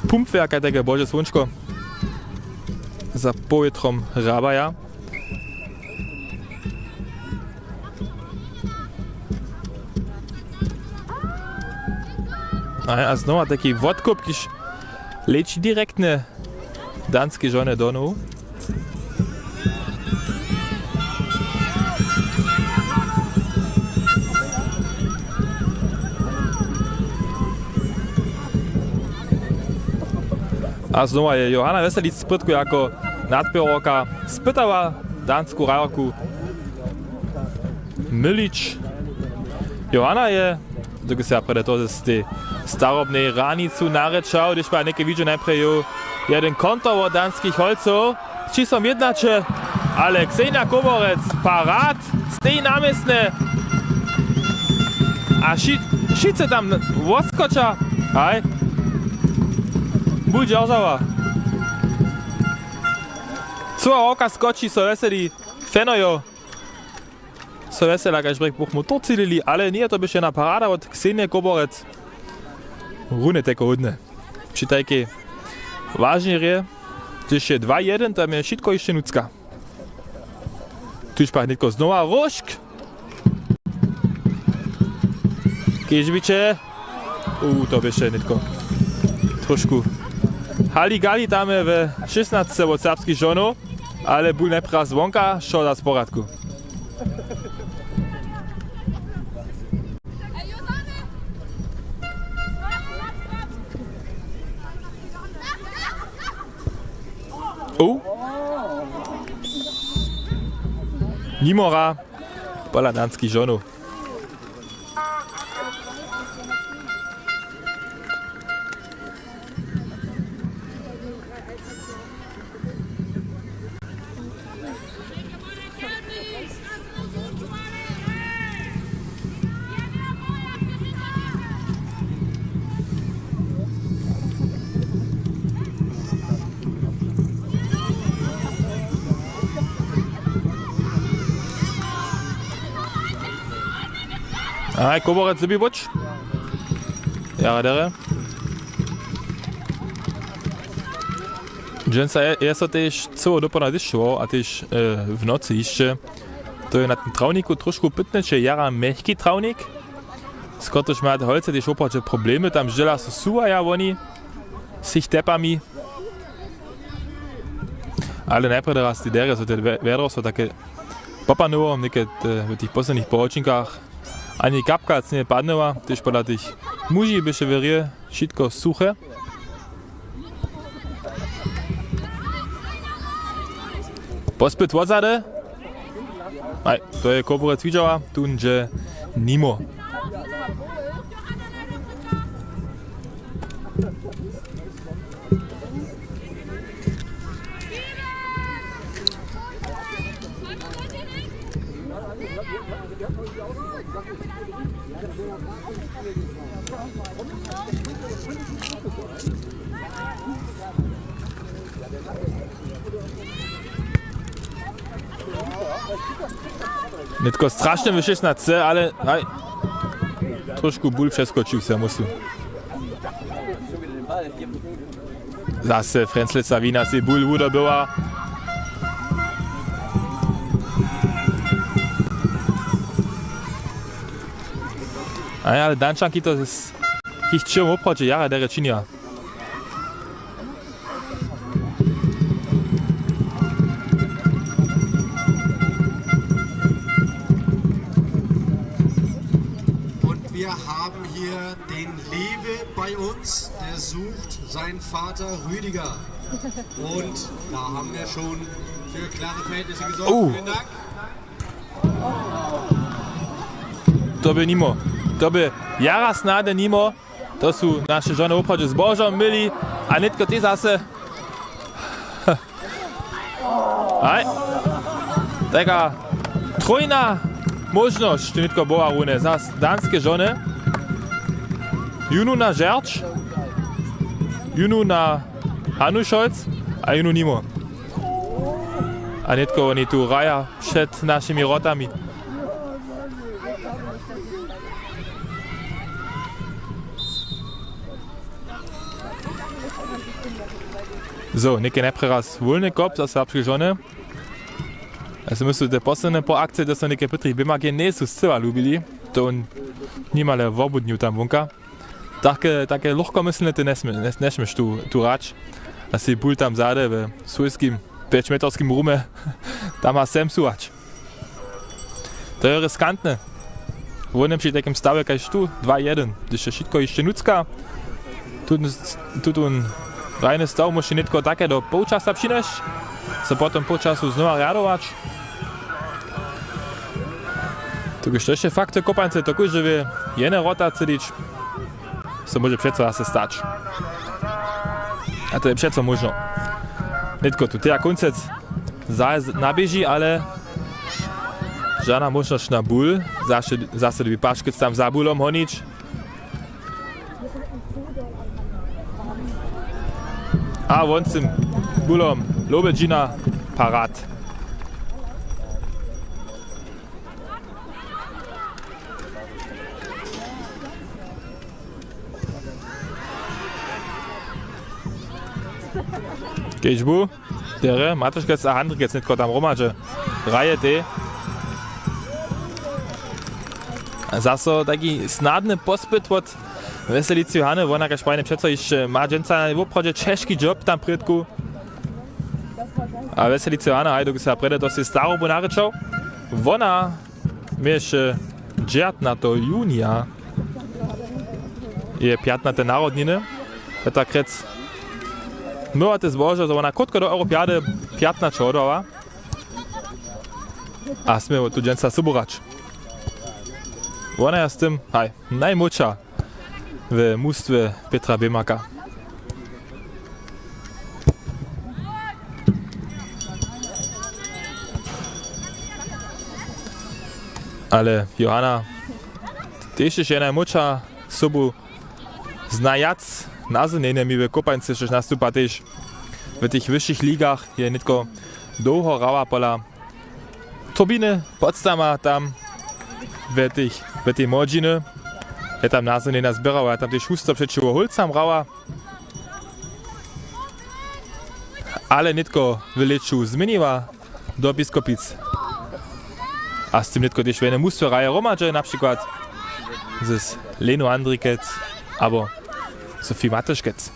Pumpwjerk, kaj tajke bože słónčko. Za powětrom hrabaja. A, a znowa taki wotkop, kiž leći direktnje danskej žonje do nohu. A znowa je Johanna Weselic z Pyrtku jako nadpěrowka spytała dansku hrajerku Mylić. Johanna je, dokelž ja prjedy to z tej starobnej hranicu narěčał, hdyž ma něke widźu najprjedy jeden konter wot danskich holcow, ći so jednaće, ale Ksenija Koborec, parad, steji na městnje. A wši-, wšitcy tam wotskoča. Haj. Bul dźeržała. Cyła hórka skoči, so wjeseli fanojo. So wjesela, kaž brjek buchmu turcilili, ale njeje to běše jedna parada wot Ksenije Koborec. Runje tajko hódne. Při tajkej wažnej hrě, hdyž je dwa jedyn, tam je wšitko hišće nutřka. Tuž pak nětko znowa Róžk. Kež by će. U, to běše nětko trošku hali gali tam we šěsnasce wot serbskich žonow, ale bul najprjedy zwonka, wšo zas w porjadku. U? Nimora. Pola danskich žonow. Aj, Koborec dybi być. Jara derje. Dźensa je, je so tež cyło dopołdnja dyšćował a tež, e, w nocy hišće. To je na tym trawniku trošku pytne, če jara mjechki trawnik, z kotryž maja te holce tež woprawdźe problemy, tam zdźěla so suwaja woni z tych tepami. Ale najprjedy raz te derje, so te wje-, wjedro so take popanowało, někedy, e, w tych poslednich pohodźinkach ani kapka njepadnyła, tež pola tych muži běše w hrě wšitko suche. Pospyt wozady. Aj, to je Koborec widźała, tón dźe nimo. Nětko strašne wyšesnać chce, ale haj. Trošku bul přeskočił se, musy. Zase Frenzleca wina sej bul wudobyła. A ja, ale Dančanki to z jich čeho woprawdźe jara derje činja. Und wir haben hier den Lewe bei uns, der sucht seinen Vater Rüdiger. Und da haben wir schon für klare Verhältnisse gesorgt. Oh. Vielen Dank. To by nimo. To by jara snadne nimo. To su naše žony woprawdźe zbožo myli. A nětko ty zase. Aj. Taka trójna móžnosć, tu nětko była runje. Zas danske žony. Jónu na Žerč. Jónu na Hanušolc. A jónu nimo. A nětko woni tu hraja před našimi wrotami. Zo, něke najprjedy raz wólny kop za serbske žony. Ja so myslu, te posledne po akcije, to so něke Pytri Běmake njejsu scyła lubili. To wón nimale wobudnił tam wonka. Take, take lochkomyslne ty njesmě-, njes-, njesměš tu, tu hrać. A sej bul tam zady we swójskim pjećmetorskim rumje. Tam a sem suwać. To je riskantne. W jednym při takim stawje kaž tu, dwa jedyn, hdyž je wšitko hišće nutřka. Tutón, tutón Rajny staw móže nětko take do połčasa přinjesć, so potom połčasu znowa rjadować. Tuž to je fakty kopańce, to kóždy wě, jene wrota třědić, so móže přeco zase stać. A to je přeco móžno. Nětko tu teja kóncec zahe naběži, ale žana móžnosć na bul. Zase, zase dyrbi Paškec tam za bulom honić. A won z tym bulom Lobedźina parad. Kedźbu, derje, Matuškec a Handrikec nětko tam hromadźe. Hraje tej. A zaso taki snadny pospyt wot Wjeselicy Johany, wona kaž prajene přeco hišće ma dźensa woprawdźe ćežki job tam prědku. A Wjeselicy Johana, haj, dokelž se ja prjedy to sej starobu narěčał. Wona měješe dźewjatnateho junija je pjatnate narodniny. Peter Krec myła te zbožo, zo wona krótko do Europiady pjatnaće hodowała. A směmy tu dźensa sobu hrać. Wona je z tym, haj, najmłódša w mustwje Petra Běmaka. Ale Johana tež je najmłódša, sobu znajac nazhonjenje mi w kopańce, štož nastupa tež w tych wyšich ligach, je nětko dołho hrała pola Turbiny Potsdama tam w tych, w tej młodźiny. Je tam nazhonjenja zběrała, je tam tež husto přećiwo Hólcam hrała. Ale nětko w lěću změniła do Biskopic. A z tym nětko tež w jenym mustwje hraje hromadźe, na přikład z Lenu Andrikec abo Sofie Matyškec.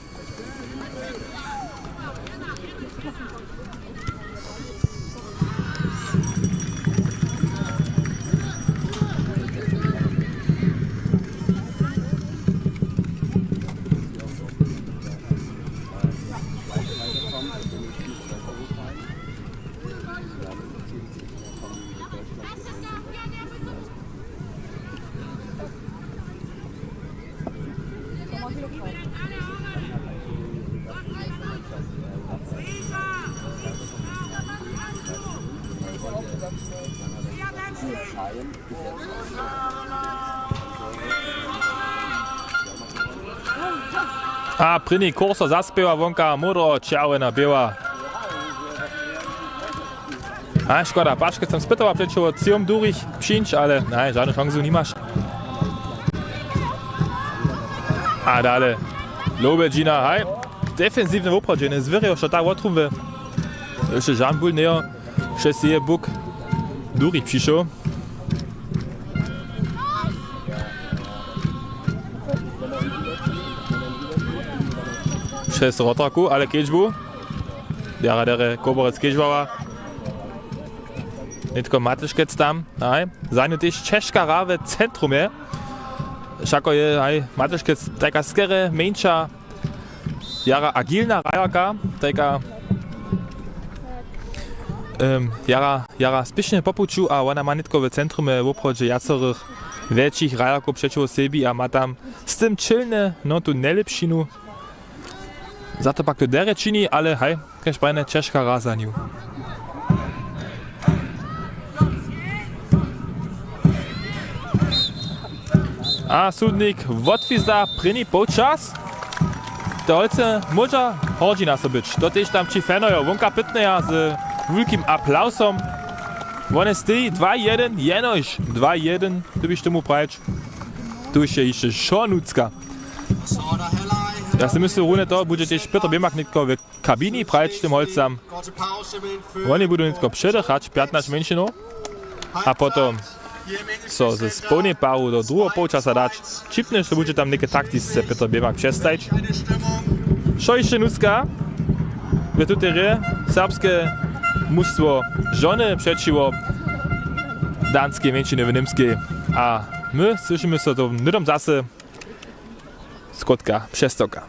A prěni kurso zaspěwa wonka, modro, čerwjena, běła. A škoda, Paškec tam spytował přećiwo třěm durich přińć, ale naj, žadnu šansu nimaš. A dale. Lobedźina, haj. Defensiwne woprawdźenje, zwěrjo, što tak wotrumby. Jeszcze žan bul njejo, přez jeje buk durich přišoł. Přez rotarku, ale kedźbu. Jara derje Koborec kedźbała. Nětko Matyškec tam, haj. Za nju tež ćežka hra w centrumje. Wšako je, haj, Matyškec tajka skerje mjeńša, jara agilna hrajerka, tajka, em, jara, jara spěšnje po puću a wona ma nětko w centrumje woprawdźe wjacorych wjetšich hrajerkow přećiwo sebi a ma tam z tym ćělnje, no, tu njelěpšinu. Za to pak to derje čini, ale haj, kaž prajene, ćežka hra za nju. A sudnik wotwizda prěni połčas. Te holcy móža hordźi na so być. To tež tam ći fanojo wonka pytneja z wulkim aplawsom. Wone steji dwa jedyn, jenož dwa jedyn, dyrbiš tomu prajić. Tuž je hišće wšo nutřka. Ja sej myslu, runje toho budźe tež Pětr Běmak nětko w kabini prajić tym holcam. Woni budu nětko předychać pjatnaće mjeńšinow a potom so z połnej paru do druheho połčasa dać. Ćipnje, što budźe tam něke taktisce Pětr Běmak přestajić. Wšo hišće nutřka w tutej hrě serbske mustwo žony přećiwo danskej mjeńšiny w Němskej. A my słyšimy so to hnydom zase. Skrótka, přestawka.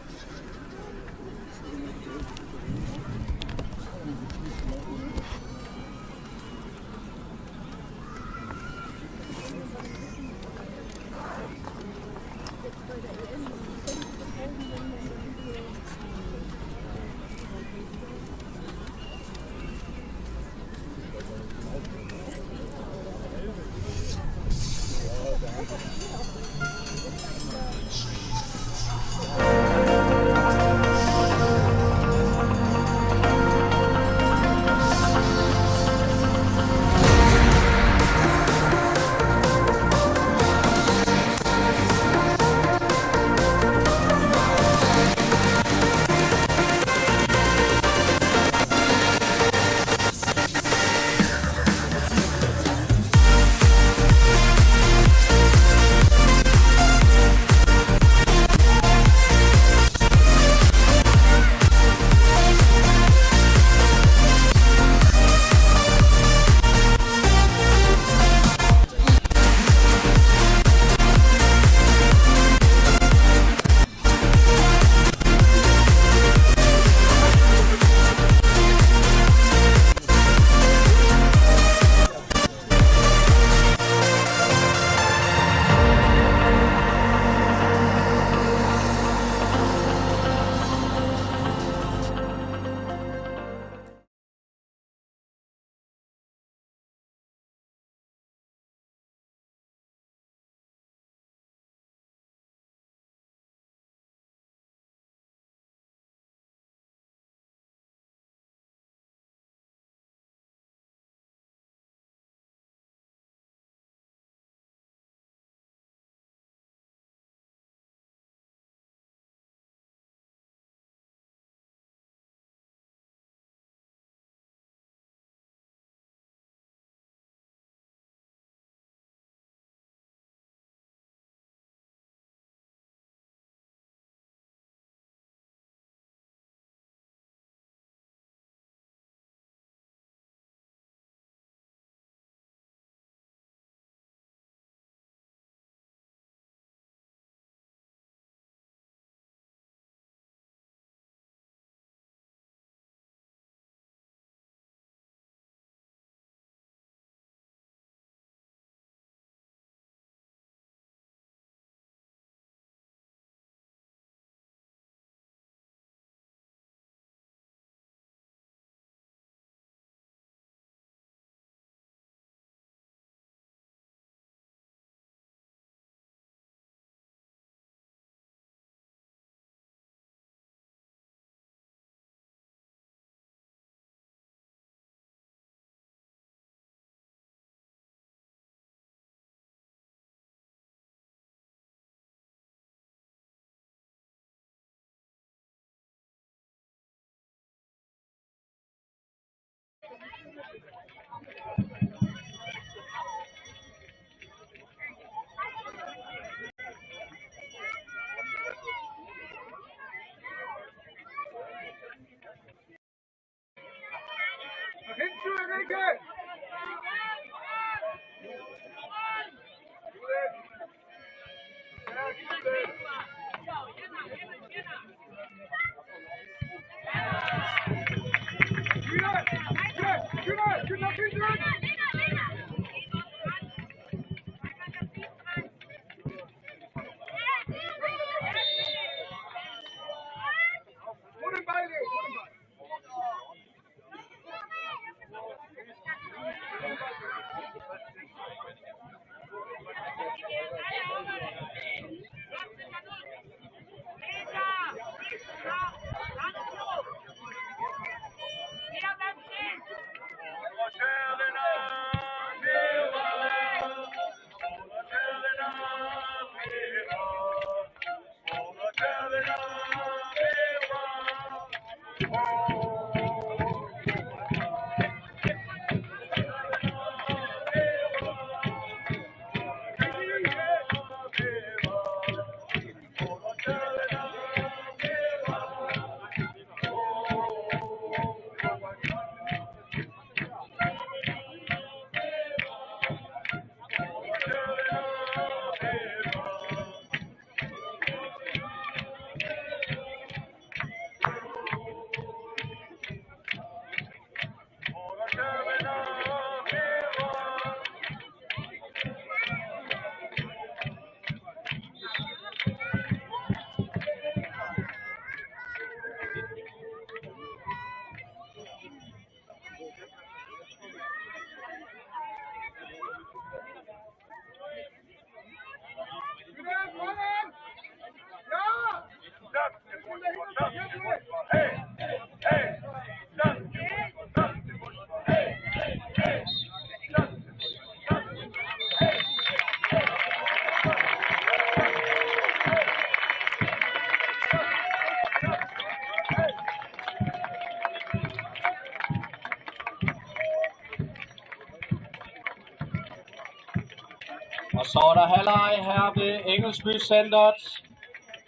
Tauda Hellei have Engelsby centered.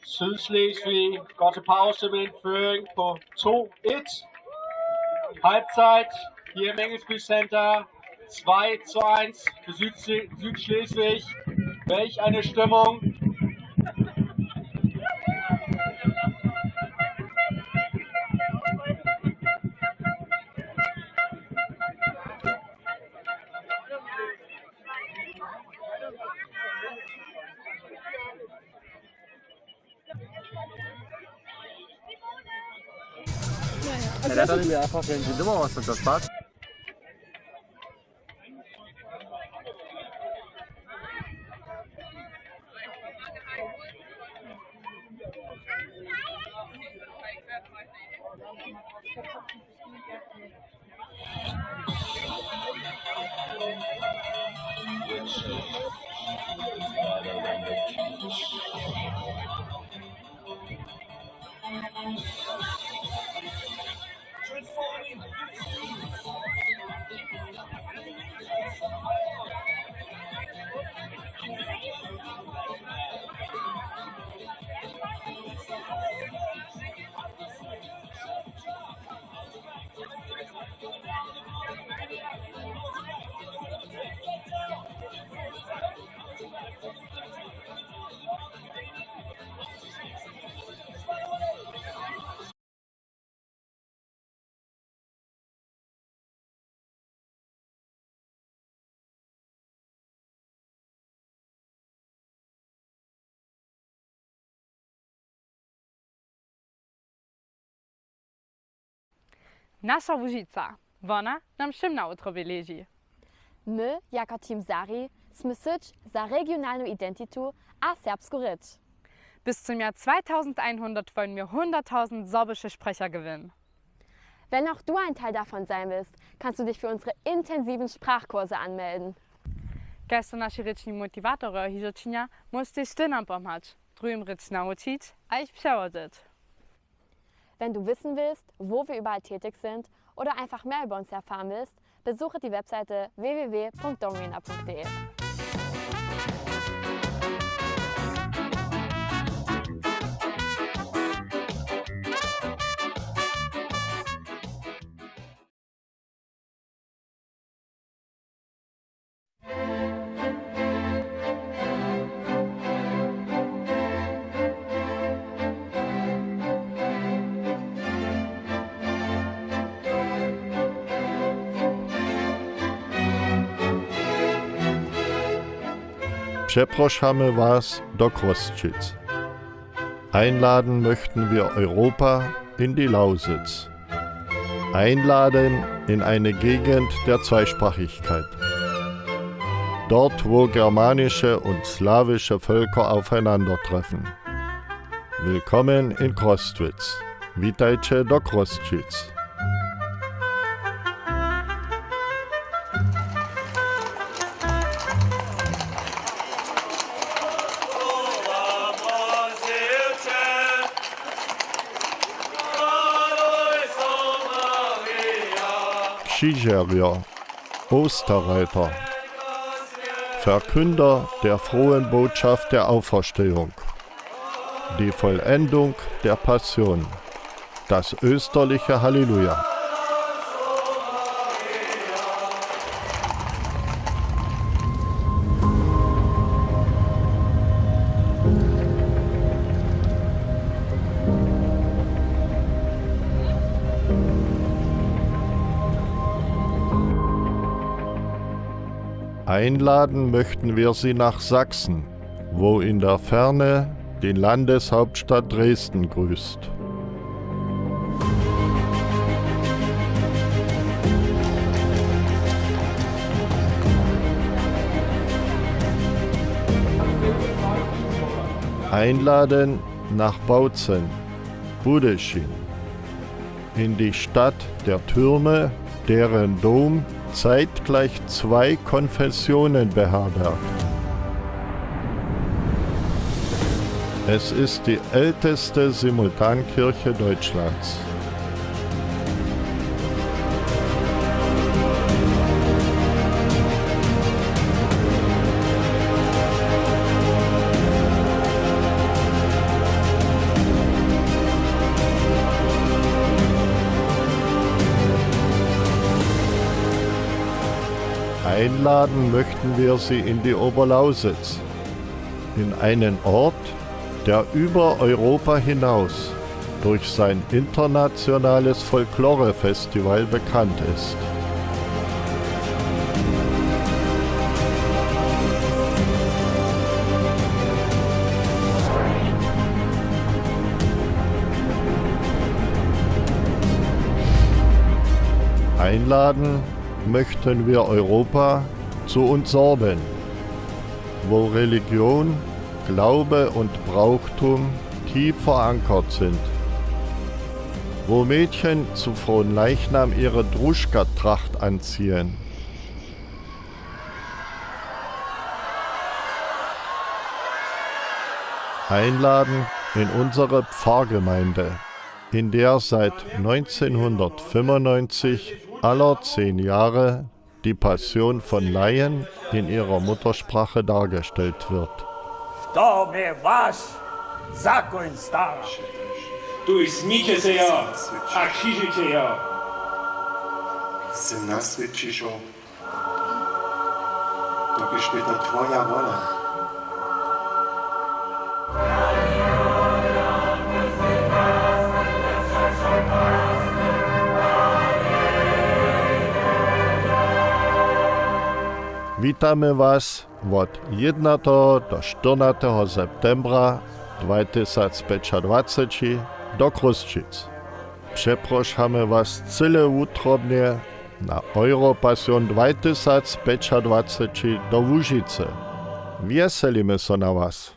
Sydslesvig går til pause med en føring på to et. Halbzeit hier im Engelsby Center. Zwei zu eins für Südsle- Südschleswig. Welch eine Stimmung. Ja, da hat er mir einfach den, die Nummer was und das passt. Naša Łužica, wona nam wšěm na wutrobje leži. My, jako team Zari, smy syć za regionalnu identitu a serbsku rěč. Bis zum Johr zweitausendeinhundert wóń mir hunderttausend sorbische Sprecher gewinnen. Wenn auch du ein Teil davon sein willst, kannst du dich für unsere intensiven Sprachkurse anmelden. Kaž to naši rěčni motiwatorjo hižo činja, móžeš tež ty nam pomhać, druhim rěč nawučić a jich přełožyć. Wenn du wissen willst, wo wir überall tätig sind oder einfach mehr über uns erfahren willst, besuche die Webseite w w w punkt domrina punkt d e. Přeprošamy Was do Chrósćic. Einladen möchten wir Europa in die Lausitz. Einladen in eine Gegend der Zweisprachigkeit. Dort, wo germanische und slawische Völker aufeinandertreffen. Willkommen in Chrósćic. Witajcie do Chrósćic. Křižerjo, Osterreiter, Verkünder der frohen Botschaft der Auferstehung, die Vollendung der Passion, das österliche Halleluja. Einladen möchten wir Sie nach Sachsen, wo in der Ferne die Landeshauptstadt Dresden grüßt. Einladen nach Bautzen, Budyšin, in die Stadt der Türme, deren Dom zeitgleich zwei Konfessionen beherbergt. Es ist die älteste Simultankirche Deutschlands. Einladen möchten wir Sie in die Oberlausitz, in einen Ort, der über Europa hinaus durch sein internationales Folklorefestival bekannt ist. Einladen möchten wir Europa zu uns Sorben, wo Religion, Glaube und Brauchtum tief verankert sind, wo Mädchen zu Fronleichnam ihre Druschka-Tracht anziehen. Einladen in unsere Pfarrgemeinde, in der seit neunzehnhundertfünfundneunzig aller zehn Jahre die Passion von Laien in ihrer Muttersprache dargestellt wird. To je waš zakoń, stara. Tuž smijće se jo a křižujće jo. Sym naswědčišow, dokelž bě to twoja wola. Witamy Was wot jědnateho do štyrnateho septembra dwa tysac pjećadwaceći do Chrósćic. Přeprošamy Was cyle wutrobnje na Europassion dwa tysac pjećadwaceći do Łužicy. Wjeselimy so na Was!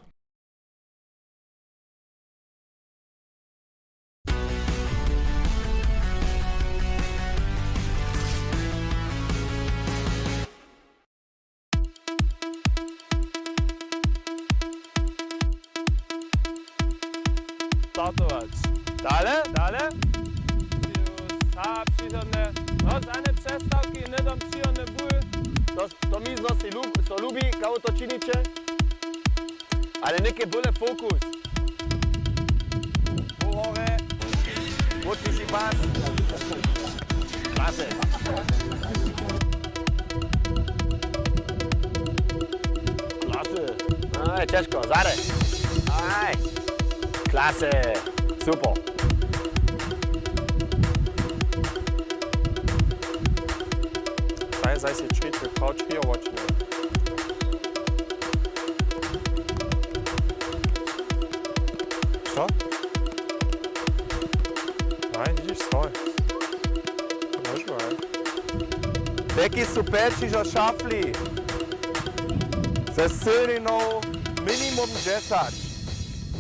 Startować. Dale, dale. Sa přihodne. No, žane přestawki, hnydom přihodny ból. To, to mi zno si lub-, so lubi, kawo to činiće. Ale něke byle fokus. Pohore. Wotwiši pas. Klasy. Klasy. Aj, ćežko, zady. Aj. Klasy. Super. Daj, zaj si čriti, praw čriować. Co? Nein, widzisz, sorry. Możliwe. Deki su pjeći zo šafli. Ze sylninow minimum dźesać.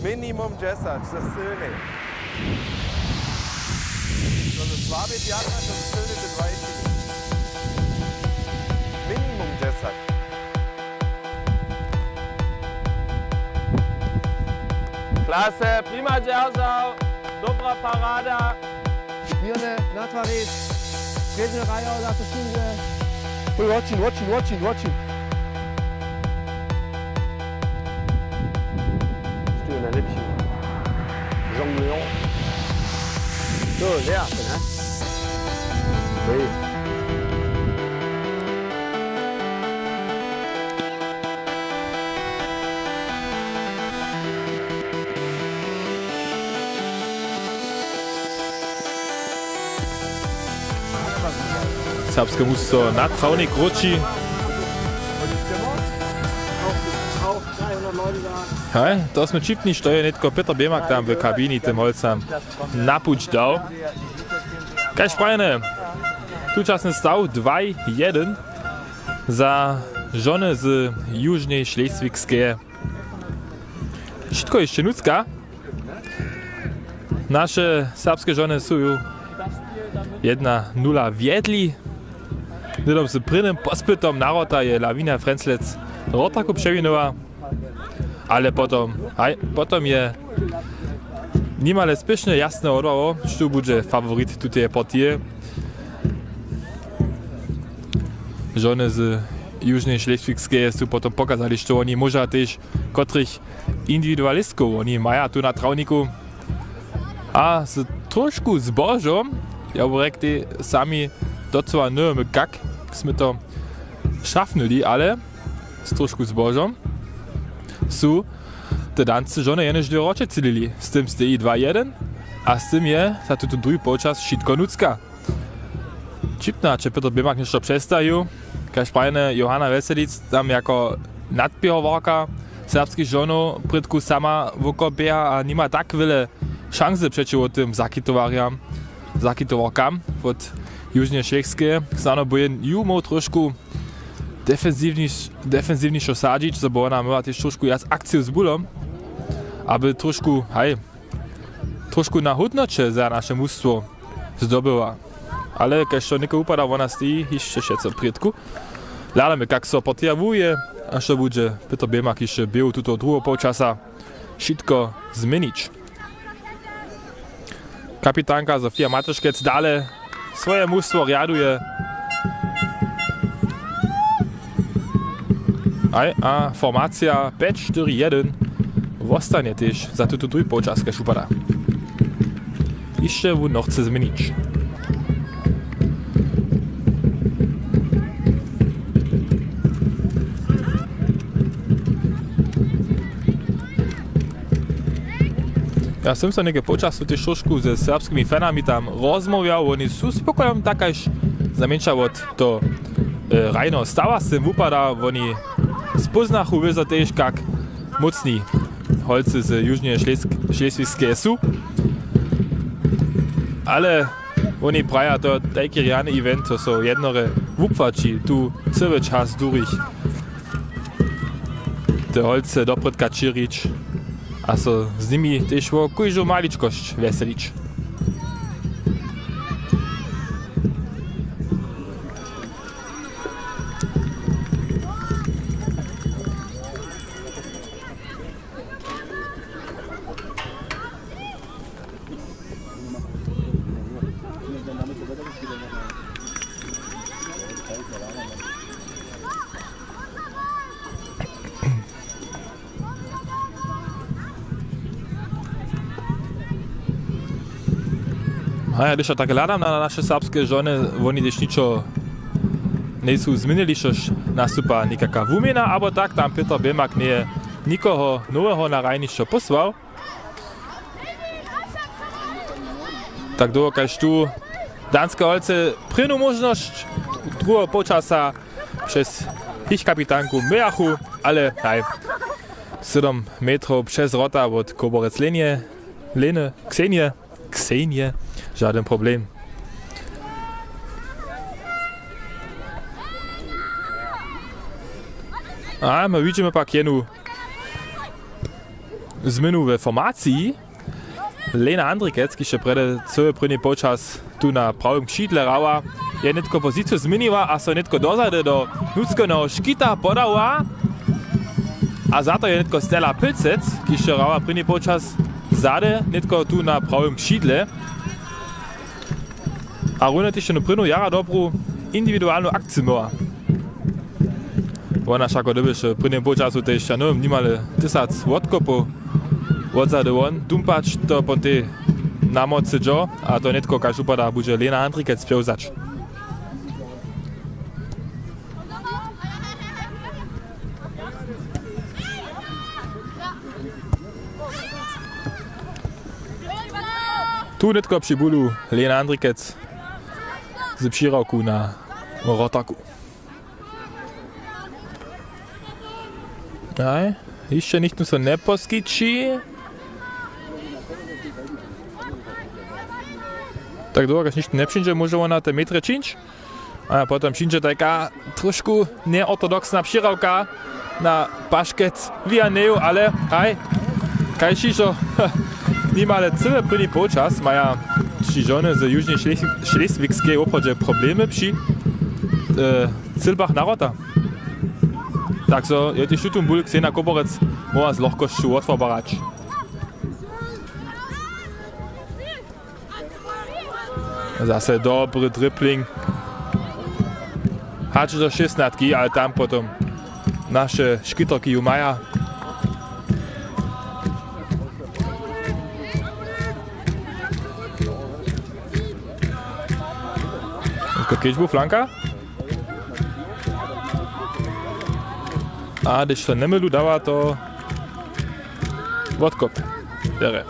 Minimum dźesać, ze sylnej. To je słaby pjatnaće, to je sylny dwajći. Minimum dźesać. Klasy, prima dźeržał, dobra parada. Běrny na twarěž, prědnje rajo za to wšudźe. Hoj, watchin, watchin, watchin, watchin. Što je najlepši? Jongleur. To je lehké, ne? Oui. Serbske mustwo na trawnik wróći. Haj, to smy ćipni, što je nětko Pětr Běmak tam w kabini tym holcam na puć dał. Kaž prajene, tučasny staw dwaj jedyn za žony z Južnej Šleswigskeje. Wšitko hišće nutřka. Naše serbske žony su ju jedna nula wjedli. Hnydom z prěnim pospytom na wrota je Lawina Frenzlec wrotarku přewinyła. Ale potom, haj, potom je nimale spěšnje jasne wotwało, štó budźe faworit tuteje partije. Žony z Južnej Šleswigskeje su potom pokazali, što woni móža tež kotrych individualistkow woni maja tu na trawniku. A z trošku zbožom, ja bu rjekł, sami docyła nowym kak smy to šafnyli, ale z trošku zbožom su te Dansce žony jenož dwě wroće třělili. Z tym steji dwa jedyn a z tym je za tutu druhi połčas wšitko nutřka. Wšitko, hač je Pětr Běmak něšto předstajił, kaž prajene Johanna Weselic tam jako nadběhowarka serbskich žonow prědku sama woko běha a nima tak wjele šansy přećiwo tym zakitowarjam, zakitowarkam wot Južneje Šleske. Snano by jen ju móhł trošku defensiwniš-, defensiwnišo sadźić, zo by wona měła tež trošku wjac akciju z bulom, aby trošku, haj, trošku na hódnoće za naše mustwo zdobyła. Ale kaž to něko wupada, wona steji hišće wšetco prědku. Hladamy, kak so potjawuje, a što budźe Pětr Běmak hišće běhu tutoho druheho połčasa wšitko změnić. Kapitanka Sofia Matyškec dale swoje mustwo rjaduje. Aj, a formacija pjeć štyri jedyn wostanje tež za tutu druhi połčas, kaž wupada. Hišće wón nochce změnić. Ja sym so něke po času tež trošku ze serbskimi fanami tam rozmołwjał, woni su spokojom tak kaž zamjeńša wot to, e, hrajneho stawa z tym wupada, woni spóznachu wězo tež, kak mócni holcy z Južneje Šlesk-, Šleswigskeje su. Ale woni praja, to tajki rjany event, to so jednore wupłaći tu cyły čas durich te holce doprědka čěrić a so z nimi tež wo kóždu maličkosć wjeselić. A ja, hdyž ja tak hladam na naše serbske žony, woni tež ničo njejsu změnili, štož nastupa někaka wuměna, abo tak, tam Pětr Běmak njeje nikoho noweho na hrajnišćo pósłał. Tak dołho kaž tu danske holcy prěnu móžnosć druheho połčasa přez jich kapitanku mějachu, ale haj, sydom metrow přez wrota wot Koborec Lenje, Leny, Ksenje, Ksenje, žadyn problem. A my widźimy pak jenu změnu we formaciji. Lena Andrikec, kiž je prjedy cyły prěni połčas tu na prawym křidle hrała, je nětko poziciju změniła a so nětko dozady do nutřkowneho škita podała. A za to je nětko Stella Pilcec, kiž je hrała prěni połčas zady, nětko tu na prawym křidle. A runje tež jednu prěnju jara dobru individualnu akciju měła. Wona wšako dyrbješe w prěnim połčasu tež, ja nowym, nimale tysac wotkopow wotzady won dumpać, to po tej namocy dźo, a to nětko, kaž wupada, budźe Lena Andrikec přewzać. Tu nětko při bulu Lena Andrikec z přihrałku na wrotaku. Aj, hišće nichtó so njeposkići. Tak dołho, kaž nichtó njepřińdźe, móže wona te metre čińć. A potom přińdźe tajka trošku njeortodoksna přihrałka na paškec Vianeju, ale haj, kaž hižo nimale cyły prěni połčas maja ći žony z Južneje Šleswig-, Šleswigskeje woprawdźe problemy při, e, cylbach na wrota. Tak zo je tež tutón bul Ksena Koborec móhła z lochkosću wotwarbarać. Zase dobry dribbling. Hač do šěsnatki, ale tam potom naše škiterki ju maja. Kedźbu flanka? A hdyž so njemylu, dawa to wotkop. Derje.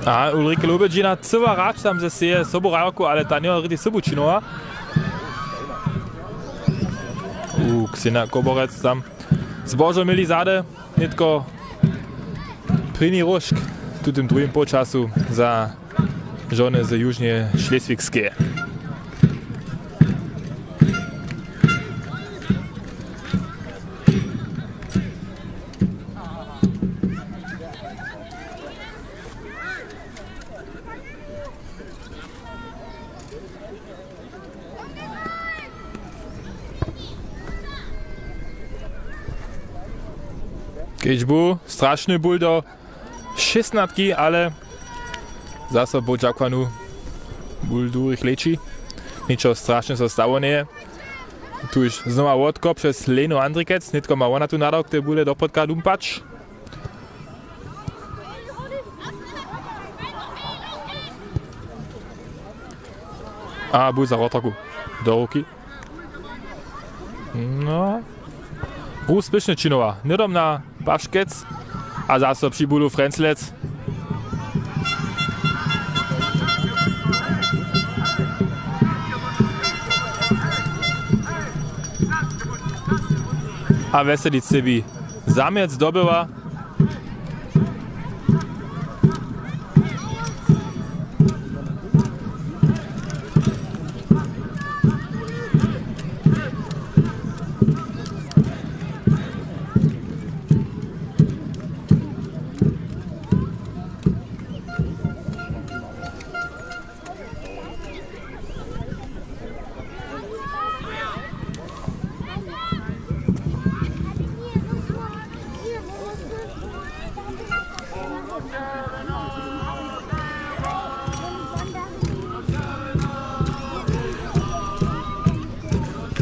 A Ulrike Lobedźina chcyła hrać tam ze seje sobu hrajorku, ale ta njeho rěči sobu činowa. U Ksena Koborec tam zbožo měli zady. Nětko prěni róžk w tutym druhim połčasu za žony z Južneje Šleswigskeje. Kiž bu strašny bul do šěstnatki, ale zaso po dźakowanu bul durich leći. Ničo strašne so stało njeje. Tuž znowa wotkop přez Lenu Andrikec, nětko ma wona tu nadawk te bule do podka dumpać. A bul za wrotarku do ruki. No. Rus spěšnje činowa. Hnydom na Paškec a zaso při bulu Frenclec. A Weselic sebi zamjec dobywa.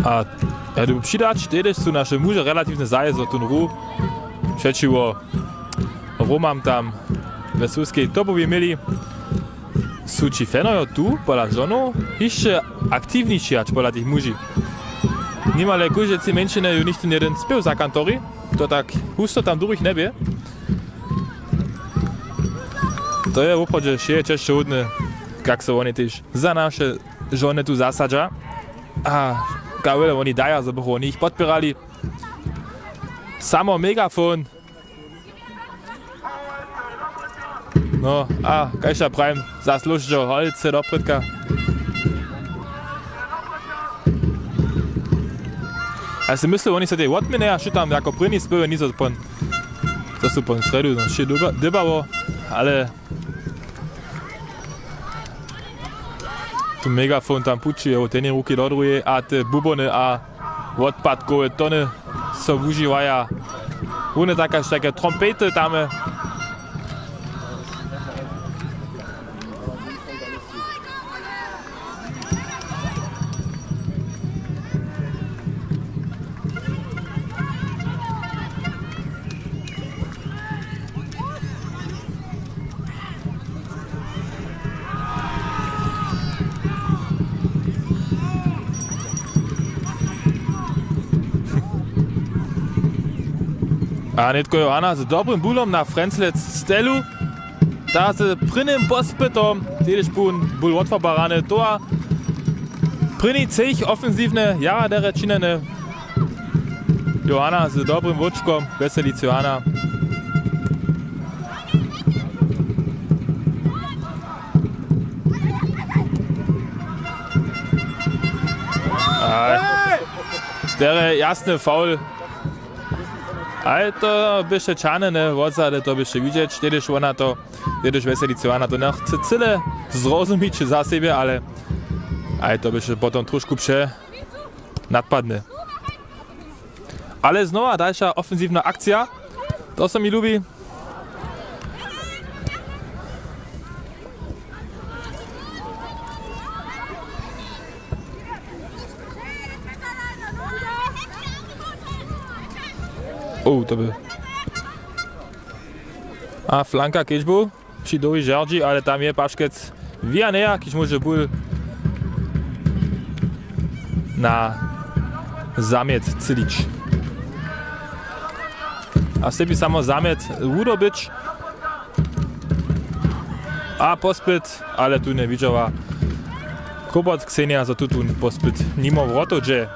A ja dyrbju přidać, tedyž su naše muže relatiwnje zajezo tón ruch přećiwo Romam tam we Słyskej topowi měli. Su ći fanojo tu pola žonow hišće aktiwniši hač pola tych muži. Nimale kóžde tři mjeńšiny ju nichtó jedyn spěw zakantori, to tak husto tam druhich njebě. To je woprawdźe wšě česćohódne, kak so woni tež za naše žony tu zasadźa a kak wjele woni daja, zo bychu woni jich podpěrali. Samo megafon. No a kaž ja prajim, zasluždźo holce doprědka. A ja sej myslu, woni so tej wotměnja, što tam jako prěni spěwy niso pon, to su pon srjedu, no, wšě dyba-, dybało, ale tu megafon tam pući, jo, tej ruki do druheje a te bubony a wotpadkowe tony so wužiwaja. Wón je takaž take trompejty tam. A nětko Johana z dobrim bulom na Frenclec stelu. Ta z prěnim pospytom, tež bul, bul wotfarbarany, to a prěni třěch ofensiwnje jara derje činjeny. Johana z dobrim wóčkom, Weselic Johana. A, derje jasny foul. Ale to běše čarnjene, wotzady to běše widźeć, tedyž wona to, tedyž Weselic Johana to njechce cyle zrozumić za sebje, ale, ale to běše potom trošku pře-, nadpadny. Ale znowa dalša ofensiwna akcija. To so mi lubi. O, to by. A flanka kedźbu při dołhi žerdźi, ale tam je Paškec Vianeja, kiž móže bul na zamjet cylić. A sebi samo zamjet wudobyć. A pospyt, ale tu njewidźała Kobot Ksenija, zo tutón pospyt nimo wrotow dźe.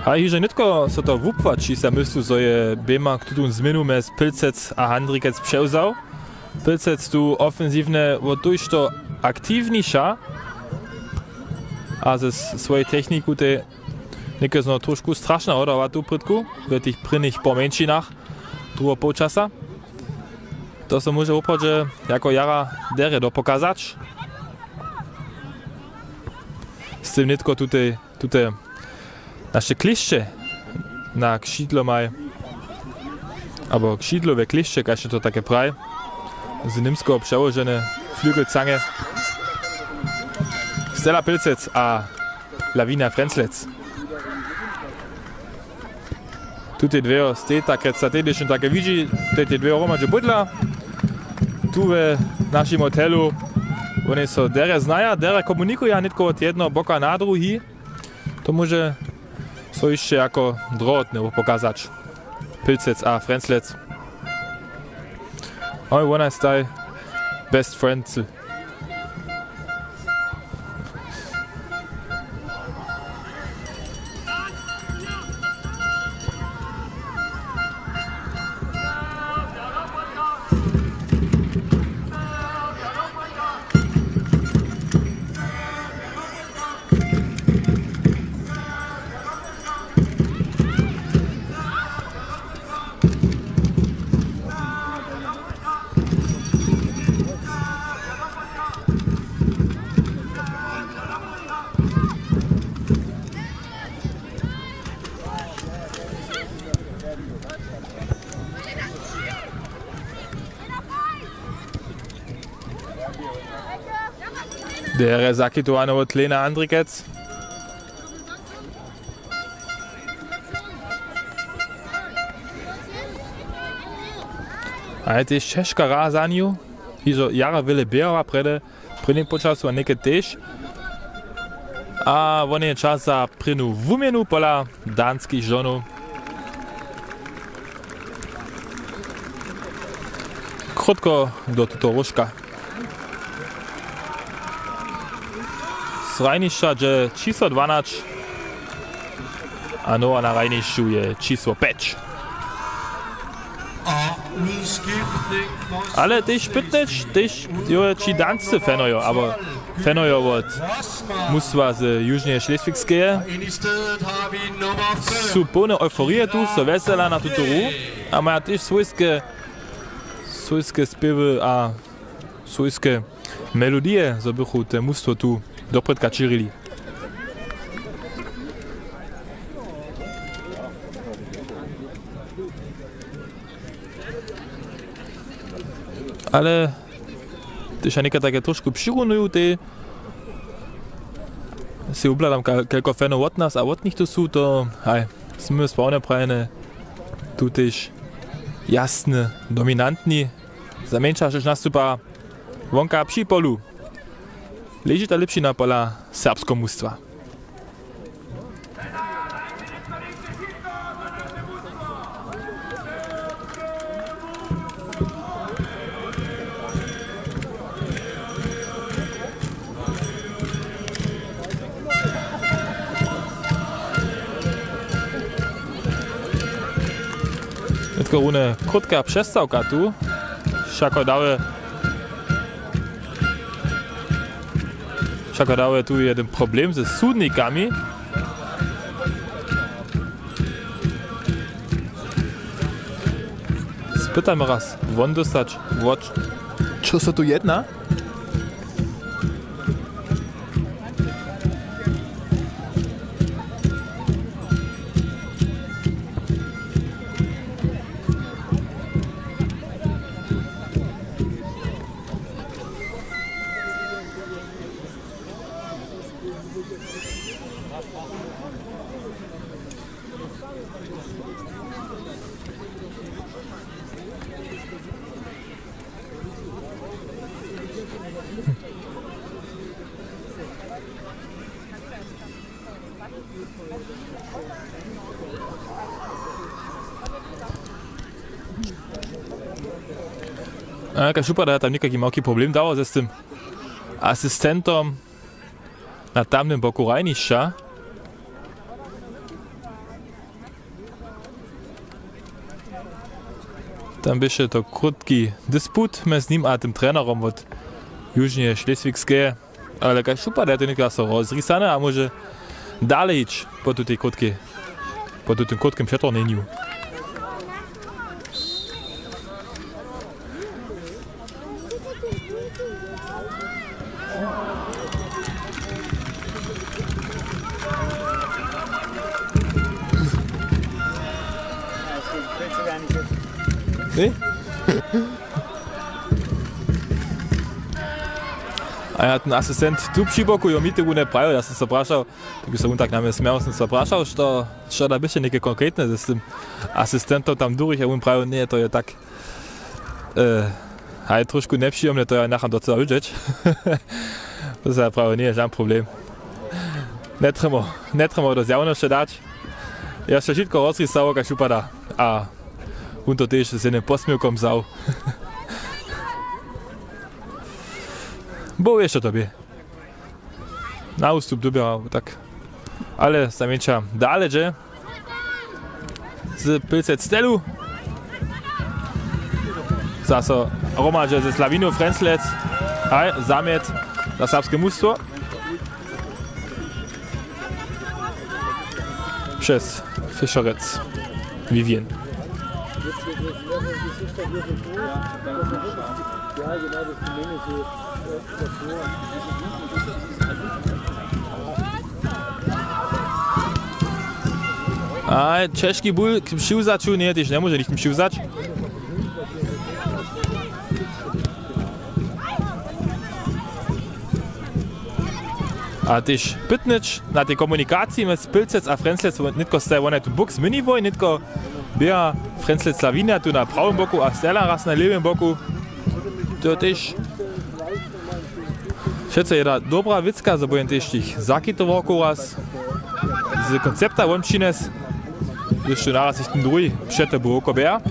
A hižo nětko so to wupłaći, so ja myslu, zo je Běmark tutón změnu mjez Pylcec a Handrikec přewzał. Pylcec tu ofensiwnje wot tójšto aktiwniša a ze s-, swojej techniku te něke znowu trošku strašna hodała tu prědku w tych prěnich pomjeńšinach druheho połčasa. To so móže woprawdźe jako jara derje dopokazać. Z tym nětko tutej, tute naše klěšće na křidlomaj, abo křidlowe klěšće, kaž je to take praj, z němskeho přełožene Flügelzange. Stella Pilcec a Lawina Frenzlec. Tutej dwejo stej tak rěc, a tež take widźi, tej te dwejo hromadźe bydla tu w našim hotelu. Wone so derje znaja, derje komunikuja, nětko wot jednoho boka na druhi. To móže so hišće jako druhotne pokazać. Pilcec a Frenzlec. Oj, wona staj best friends. Derje zakitowane wot Lena Andrikec. Ale tež ćežka hra za nju. Hižo jara wjele běhała prjedy w prěnim počasu a něke tež. A wone je čas za prěnu wuměnu pola danskich žonow. Krótko do tuto róžka. Z hrajnišća dźe čisło dwanać, a nowa na hrajnišću je čisło pjeć. Ale tež pytnjeć, tež jo, ći danscy fanojo, abo fanojo wot mustwa z Južneje Šleswigskeje su połne euforije tu, so wjesela na tutu hru a maja tež swójske, swójske spěwy a swójske melodije, zo bychu te mustwo tu doprědka ćěrili. Ale tež ja někaj take trošku přirunuju, tej sej wubhladam, ka-, kelko fanow wot nas a wot nich tu su, to, haj, smy sprawne prajene, tu tež jasny, dominantni, za mjeńša, štož nastupa wonka při polu. Leži ta lěpšina pola serbskeho mustwa. Nětko runje krótka přestawka tu. Wšako dawje, wšako dawje tu jedyn problem ze sudnikami. Spytajmy raz, won dóstać, wo-, čo so tu jedna? A kaž wupada, tam někajki małki problem dało z tym asistentom na tamnym boku hrajnišća. Tam běše to krótki disput mjez nim a tym trenerom wot Južneje Šleswigskeje. Ale kaž wupada, je to někaj so rozrisane a móže dale hić po tutej krótkej, po tutym krótkim přetornjenju. Ej? A ja, ten asistent tu při boku, jo, mi tu wone prajo, ja sam so prašał, tak by so wón tak na mnje smjał, sam so prašał, što, što da běše něke konkretne z tym asistentom tam durich, a wón prajo, ně, to je tak, e, haj, trošku njepřijomne, to ja necham do cela wydźeć. To se prajo, ně, žan problem. Netremo, netremo do zjawnosće dać. Ja se wšitko rozrisało, kaž wupada. A wón to tež z jednym posměwkom wzał. Bo wěš, što to bě. Na wustup dyrbja, tak. Ale znajmjeńša dale dźe. Z Pilcec Stelu. Zaso hromadźe ze Slawinu Frjenslec. Haj, zamjet za serbske mustwo. Přez Fischerec Vivien. A ćežki bul k přiwzaću, ně, tež njemóže nichtó přiwzać. A tež pytnyć na tej komunikaciji mjez Pilcec a Frjenslec, nětko staj wone tu bók změniłoj, nětko běha Frjenslec Slawina tu na prawym boku a Stela raz na lěwym boku. To tež přeco jedna dobra wěcka, zo budem tež jich zakitował raz z koncepta won přinjes, hdyž tu naraz jich ten druhi před to był oko běha.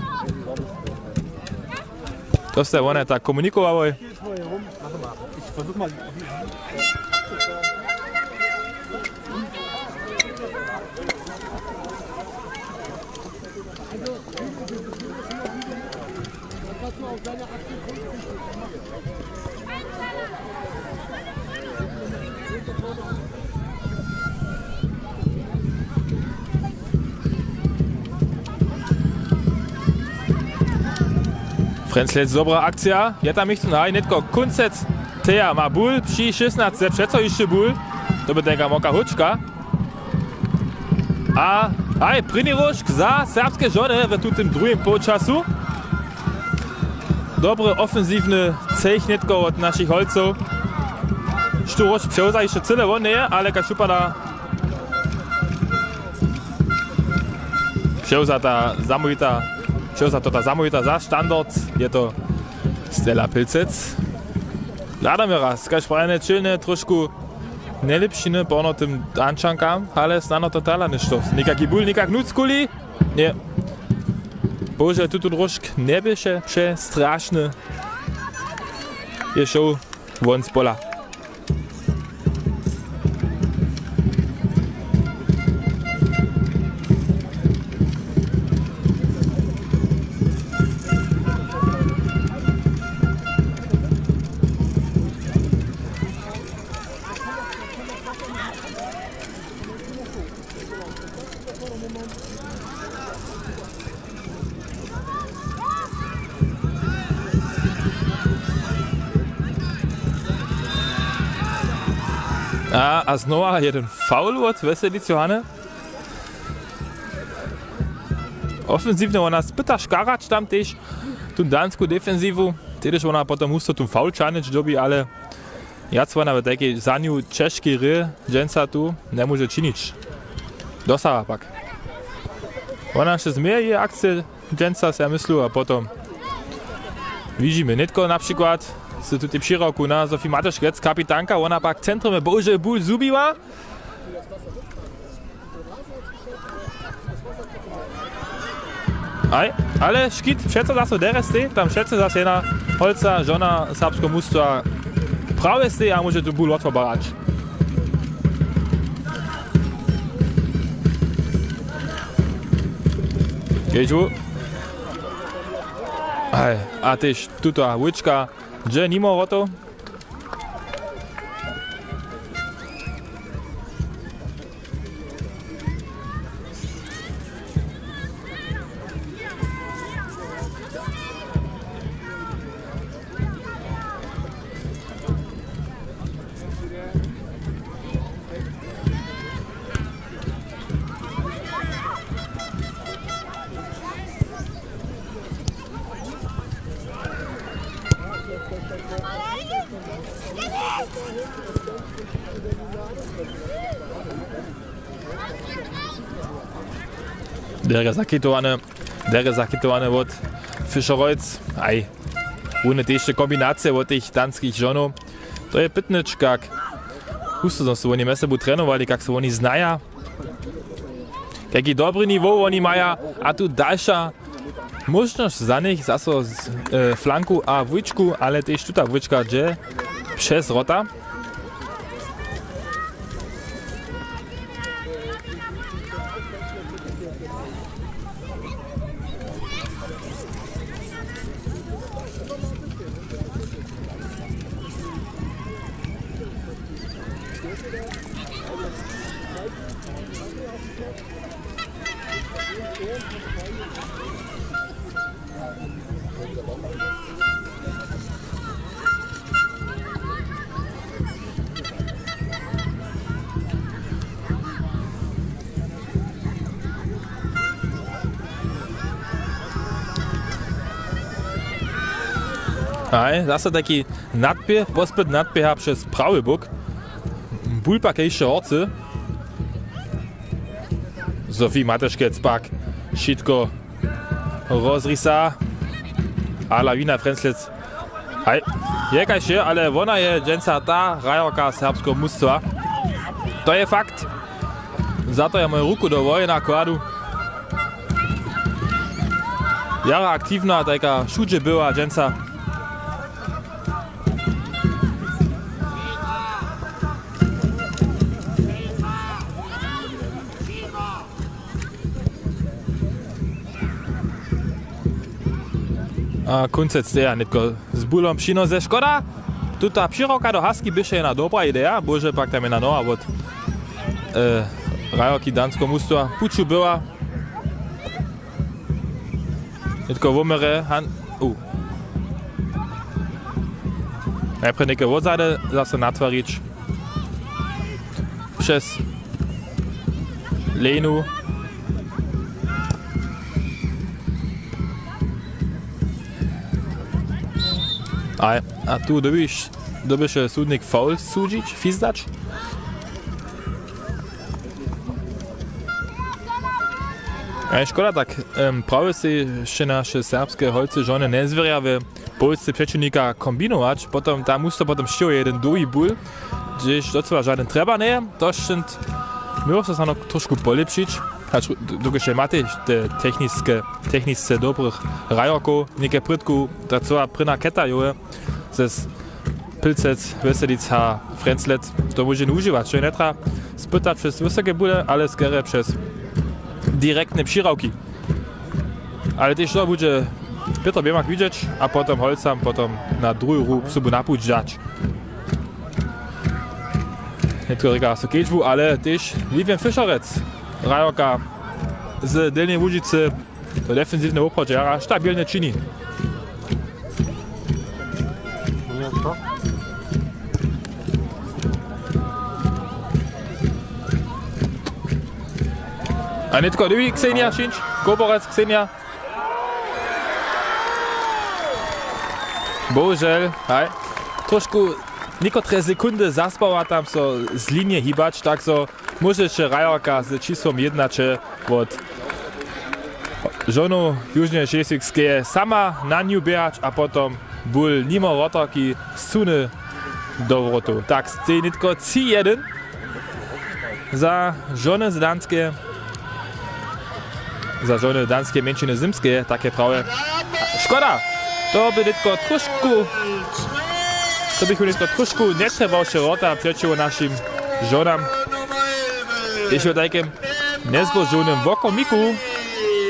To staj wone tak komunikowałoj. Frjenslec, dobra akcija. Je tam jich tu, haj, nětko kóncec. Teja ma bul při šěsnace, přeco hišće bul. To by tenka moka hóčka. A haj, prěni róžk za serbske žony w tutym druhim połčasu. Dobry ofensiwny cech nětko wot našich holcow. Štó róžk přewza hišće cyle won njeje, ale kaž wupada, přewza ta zamołwita, přewza to ta zamołwita za standard, je to Stela Pilcec. Hladamy raz, kaž prajene, čilne, trošku njelěpšiny porno tym Dančankam, ale snano to tala něšto. Někak je bul, někak nuckuli. Ně. Bohužel, tutón róžk njeběše přestrašny. Je šoł won z pola. A, a znowa jeden faul wot Wjeselic Johany. Ofensiwnje wona spyta škarać tam tež tu dansku defensiwu, tež wona potom husto tu faul čahnyć dyrbi, ale Wjac wona w tajkej za nju ćežkej hry dźensa tu njemóže činić. Dosaha pak. Wona sće změje jeje akcije dźensa, so ja myslu, a potom widźimy nětko na přikład z tutej přihrałku na Sophie Mateškec, kapitanka, wona pak centrowje bohužel bul zhubiła. Aj, ale škit, přeco zaso derje stej, tam přeco zaso jedna holca, žona serbskeho mustwa prawje stej a móže tu bul wotwobarać. Kedźbu. Aj, a tež tuta wóčka, dźe nimo wrotow. Derje zakitowane, derje zakitowane wot Fischerholz. Aj, wone tež te kombinacije wot tych danskich žonow. To je pytnyć, kak husto so woni mjez sobu trenowali, kak so woni znaja. Kaki dobry niwow woni maja, a tu dalša móžnosć za nich zaso z, e, flanku a wójčku, ale tež tuta wójčka dźe přez wrota. Aj, zaso taki nadběh, pospyt nadběha přez prawy bók. Bul pak hišće horcy. Sophie Mateškec pak wšitko rozrisa. A Lawina Frenzlec. Haj, je kaž je, ale wona je dźensa ta hrajerka serbskeho mustwa. To je fakt. Za to ja moju ruku do wojena kładu. Jara aktiwna, tajka wšudźe była dźensa. A kóncec teja nětko z bulom při noze. Škoda, tuta přihrałka do haski běše jedna dobra ideja, bóže pak tam jedna noha wot, e, hrajerki danskeho mustwa puću była. Nětko womerje, han-, u. Najprje něke wotzady zaso natwarić. Přez lejnu. A, a tu dyrbiš, dyrbiše sudnik foul sudźić, fizdać. A je škoda, tak, em, prawje sej hišće naše serbske holcy žony njezwěrja w połsce přećiwnika kombinować, potom tam musto potom sćěhuje jeden dołhi bul, hdźež docyła žadyn trjeba njeje, to šćent měło so snano trošku polěpšić, hač dokelž je matej te techniske, technisce dobrych hrajerkow, něke prědku ta cyła prěna keta jowe, z Pilcec, Wjeselic a Frenzlet, to móže jen wužiwać, to je njetra spytać přez wysoke bule, ale skerje přez direktne přihrałki. Ale tež to budźe Pětr Běmak widźeć a potom holcam potom na druhi ruh sobu na puć dać. Nětko rěka so kedźbu, ale tež Vivian Fischerec, hrajerka z Delnjeje Łužicy, to defensiwne woprawdźe jara stabilnje čini. A nětko dyrbi Ksenija činić, Koborec Ksenija. Bohužel, haj. Trošku někotre sekundy zaspała tam so z linije hibać, tak zo móžeće hrajerka z čisłom jednaće wot žonow Južneje Šleswikskeje sama na nju běhać a potom bul nimo wrotarki suny do wrotow. Tak stej nětko tři jedyn za žony z Danskeje. Za žony danske mjeńšiny Zymskeje, tak je prawje. Škoda! To by nětko trošku, to bych nětko trošku njetrjebał wše wrota přećiwo našim žonam. Tež w tajkim njezbožownym wokomiku,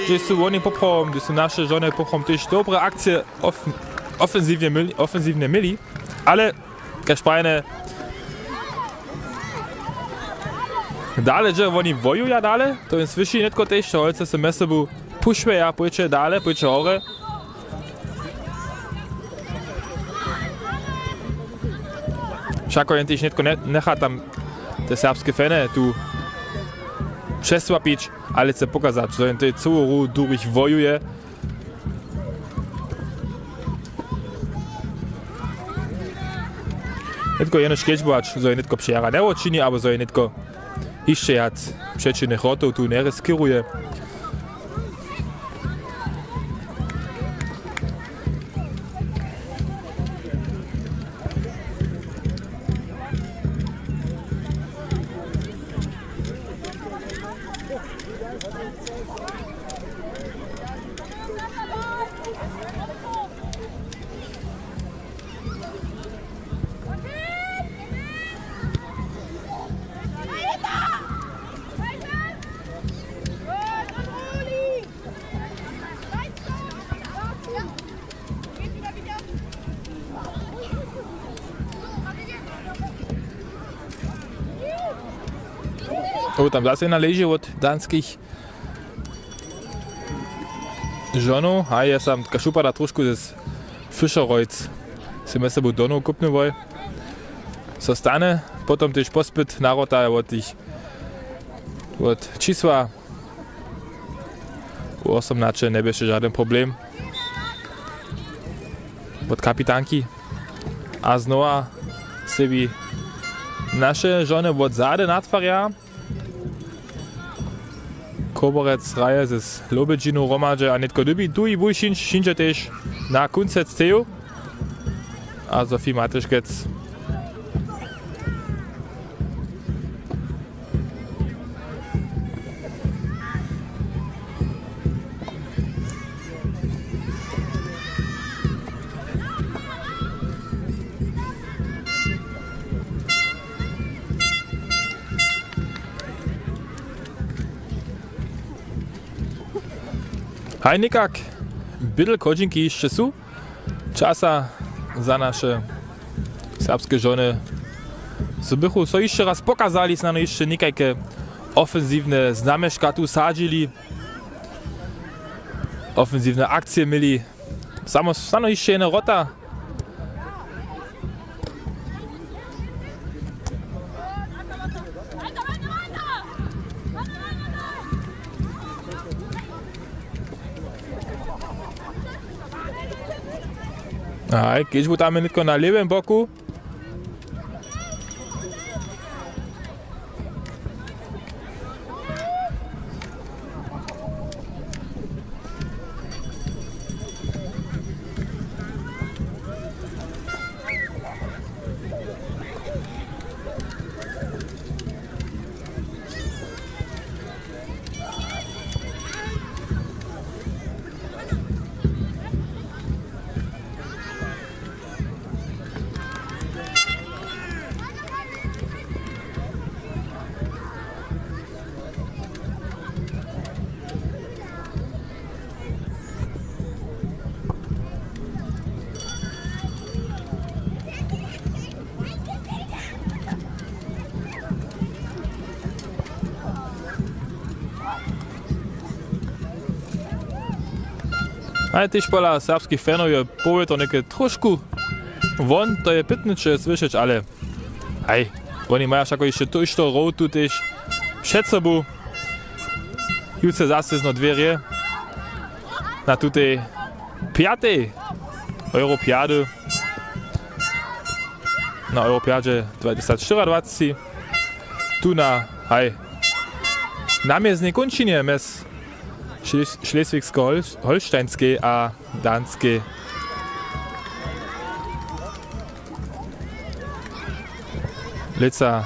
hdźež su woni poprawom, hdźež su naše žony poprawom tež dobre akcije of-, ofensiwnje měli, ofensiwnje měli, ale kaž prajene, dale dźe, woni wojuja dale, to jen słyši nětko tež, to holcy so mjez sobu pušćeja, pójće dale, pójće hore. Wšako jen tež nětko nje-, njecha tam te serbske fany tu přesłapić, ale chce pokazać, zo jen tej cyłu hru durich wojuje. Nětko jenož kedźbować, zo je nětko přejara njewočini, abo zo je nětko hišće wjac přećiwnych wrotow tu njeriskěruje. O, tam zase jedna leži wot danskich žonow. A je sam šupada trošku z Fischerreutz. Sej mjez sobu donow kupnyłoj. So stane, potom tež pospyt naroda wot tich, wot čisła. Wosomnaće njeběše žadyn problem. Wot kapitanki. A znowa sebi naše žony wot zady natwarja. Koborec hraje z Lobedźinu hromadźe a nětko dyrbji tu i bój šinč-, šinče tež na kóncec steju. A Sofie Matyškec. Haj někak, bydel chodźinki hišće su. Časa za naše serbske žony, zo bychu so hišće raz pokazali, snano hišće někajke ofensiwnje znamješka tu sadźili, ofensiwnje akcije měli. Samo, snano hišće jedna wrota. Aj, kedźbu tam nětko na lěwym boku. Ale tež pola serbskich fanow je powětr něke trošku won, to je pytny, če je słyšeć, ale haj, woni maja wšako hišće tójšto hrow tu tež před sobu. Jutře zase zno dwě rje na tutej pjatej Europiady. na Europjadźe dwa tysac štyriadwaceći. Tu na, haj, na mjeznej kónčinje mjez Šles-, Šleswigsko-Holštajnskej a Danskej. Lětsa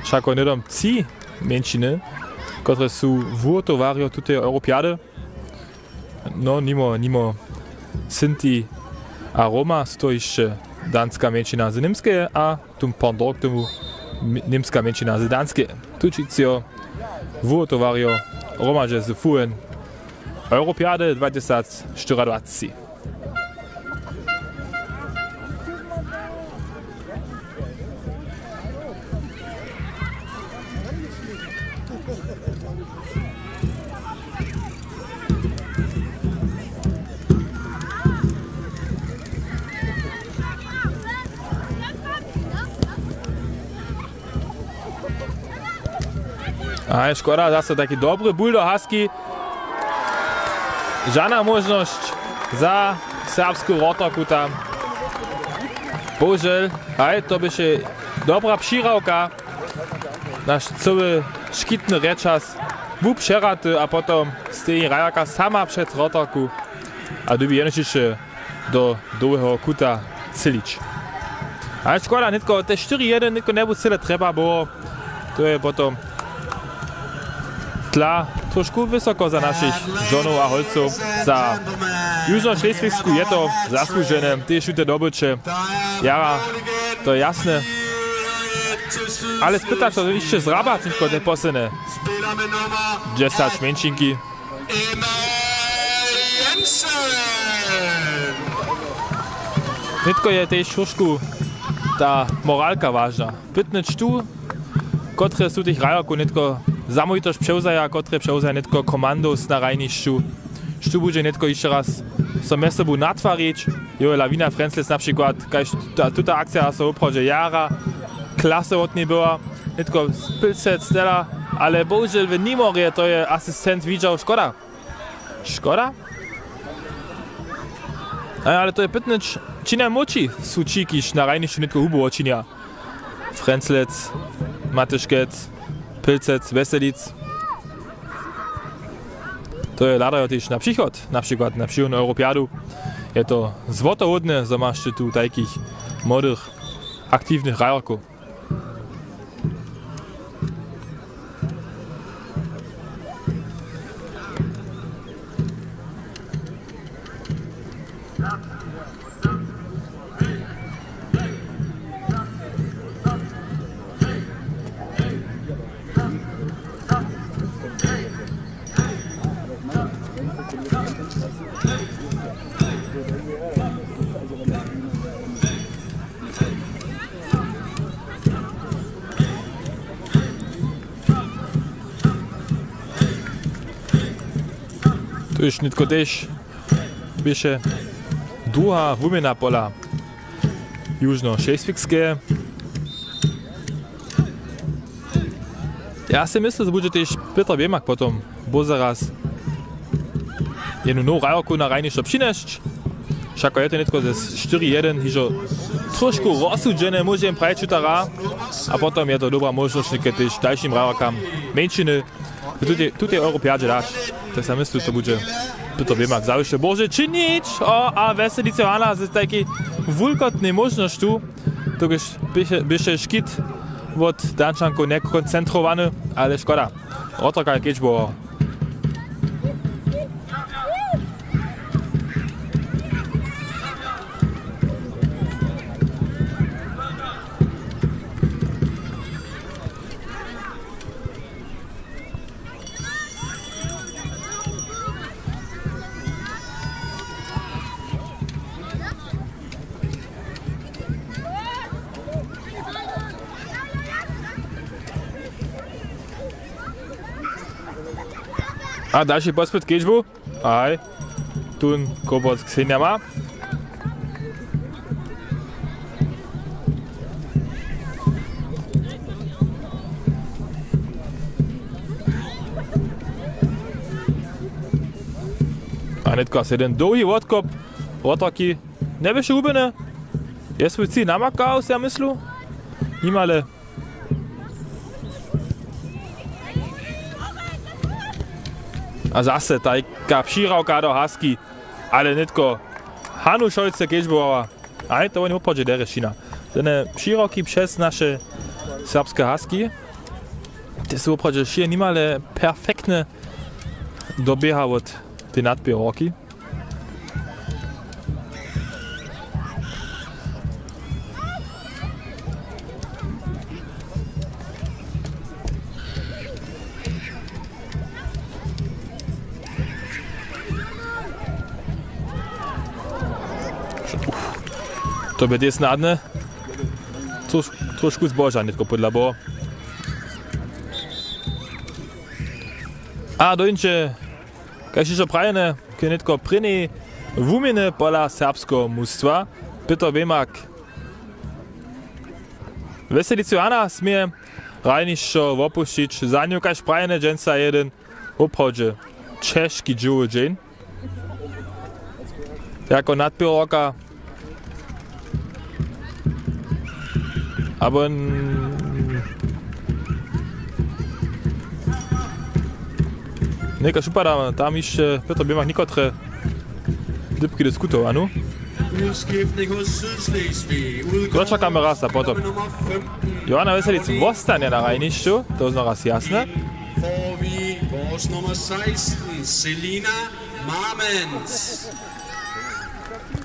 wšako hnydom tři mjeńšiny, kotrež su wuhotowarjo tuteje Europjady. No, nimo, nimo Sinti a Roma su to hišće danska mjeńšina z Němskeje a tón pendant k tomu m-, němska mjeńšina z Danskeje. Tučicio wuhotowarjo hromadźe z Fuen Europjady dwa tysac štyriadwaceći. A škoda, zaso taki dobry bul do haski. Žana móžnosć za serbsku wrotarku tam. Bohužel, haj, to běše dobra přihrałka. Naš cyły škitny rječaz bu přehraty a potom steji hrajerka sama před wrotarku a dyrbji jenož hišće do dołheho kuta třělić. Ale škoda, nětko te štyri jedyn nětko njebu cyle trjeba było. To je potom tla trošku wysoko za našich žonow a holcow. Za Južnošleswigsku je to zasłužene, tež tute dobyće jara, to je jasne. Ale spytać so hišće zhrabać nětko te posledne dźesać mjeńšinki. Nětko je tež trošku ta moralka wažna. Pytnyć tu, kotre su tych hrajerkow nětko zamołwitosć přewzaja, kotre přewzaja nětko komandos na hrajnišću. Štó budźe nětko hišće raz so mjez sobu natwarić? Jo, Lawina Frjenslec na přikład, kaž ta, tuta akcija so woprawdźe jara klasy wot njej była. Nětko Pilcec tela, ale bohužel w nimorje to je asistent widźał, škoda. Škoda? A, ale to je pytnyć, či najmłódši su ći, kiž na hrajnišću nětko hubu wočinja. Frjenslec, Matyškec, Pilcec, Weselic. To je hladajo tež na přichod, na přikład na přichodnu Europjadu. Je to złotohódne, zo maš ty tu tajkich młodych, aktiwnych hrajerkow. Tuž nětko tež běše druha wuměna pola Južnošleswigskeje. Ja sej myslu, zo budźe tež Pětr Běmak potom bózaraz jednu nowu hrajerku na hrajnišćo přinjesć. Wšako je to nětko ze štyri jedyn hižo trošku rozsudźene, móže jim prajić tuta hra. A potom je to dobra móžnosć něke tež dalšim hrajerkam mjeńšiny w tutej, tutej Europjadźe dać. Tak sej myslu, to budźe Pětr Běmak zawěsće móže činić. O, a Weselic Johana z tajkej wulkotnej móžnosću. To běše, běše škit wot Dančankow njekoncentrowany, ale škoda. Wrotarka je kedźbował. A dalši pospyt kedźbu. Aj. Tón kobot Ksenja ma. A hnydka sej jen dołhi wotkop wrotarki njeběše hubjeny. Je swój cil namakał, so ja myslu? Nimale. A zase tajka přirawka do haski, ale nětko Hanušojce kedźbowała. A je to woni woprawdźe derje šina. Ten je přirawki přez naše serbske haski. Te su woprawdźe wšě nimale perfektne doběha wot tej nadběhorki. Uf. To by tež snadne. Troš-, trošku zboža nětko podla było. A dońdźe, kaž hižo prajene, k nětko prěnjej wuměnje pola serbskeho mustwa. Pětr Wěmak. Wjeselicu Jana směje hrajnišćo wopušćić. Za nju, kaž prajene, dźensa jeden woprawdźe ćežki dźěłowy dźeń. Jako nadběhorka. Abo n-, někaž wupada, tam hišće Pětr Běmak někotre dypki diskutował, a nu? Dočakamy raz a potom. Johanna Wjeselic wostanje na hrajnišću, to je znowu raz jasne.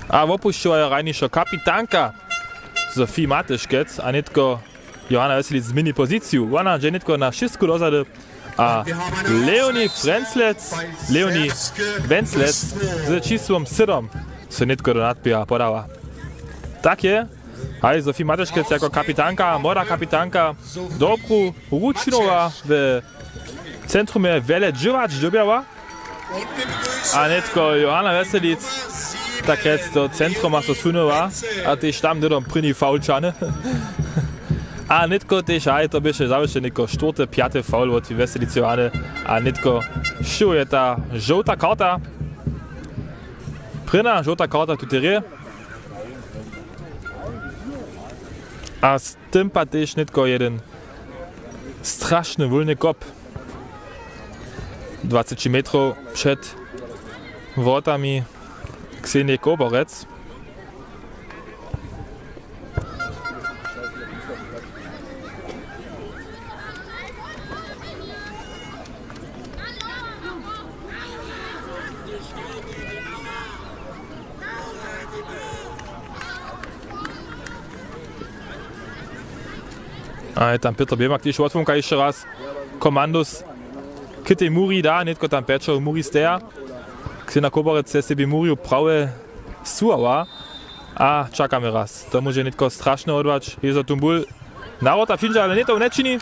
A wopušćiła jo hrajnišćo kapitanka Sophie Matyškec a nětko Johanna Wjeselic změni poziciju. Wona dźe nětko na šěstku dozady a Leonie Frenzlec, Leonie Wenzlec z čisłom sydom so nětko do nadběha podała. Tak je, haj, Sophie Matyškec jako kapitanka, młoda kapitanka, dobru ručinowa w centrumje wjele dźěłać dyrbjała. A nětko Johanna Wjeselic, tak rjec, do centruma so sunyła a tež tam hnydom prěni faul ćahny. A nětko tež, haj, to běše zawěsće nětko štwórty, pjaty faul wot Wjeselicy Johanny. A nětko šuhuje ta žołta karta. Prěna žołta karta tutej hrě. A z tym pak tež nětko jeden strašny wólny kop. Dwaceći metrow před wrotami Ksenije Koborec. A je tam Pětr Běmak, tež wotłumka hišće raz. Komandus k tej muri da, nětko tam pjeć muri steja. Ksena Koborec je sebi murju prawje suwała. A čakamy raz. To móže nětko strašne wodłać. Jezo Tumbul na wrota přińdźe, ale ně to wnečini.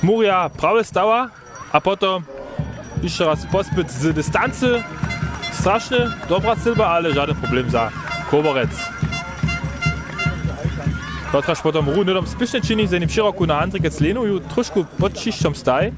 Murja prawje stała. A potom hišće raz pospyt z distancy. Strašny, dobra sylba, ale žadyn problem za Koborec. Kotraž potom runydom spěšnje čini, z jednym přiroku na Andrikec Lenu ju trošku pod ćišćom staj.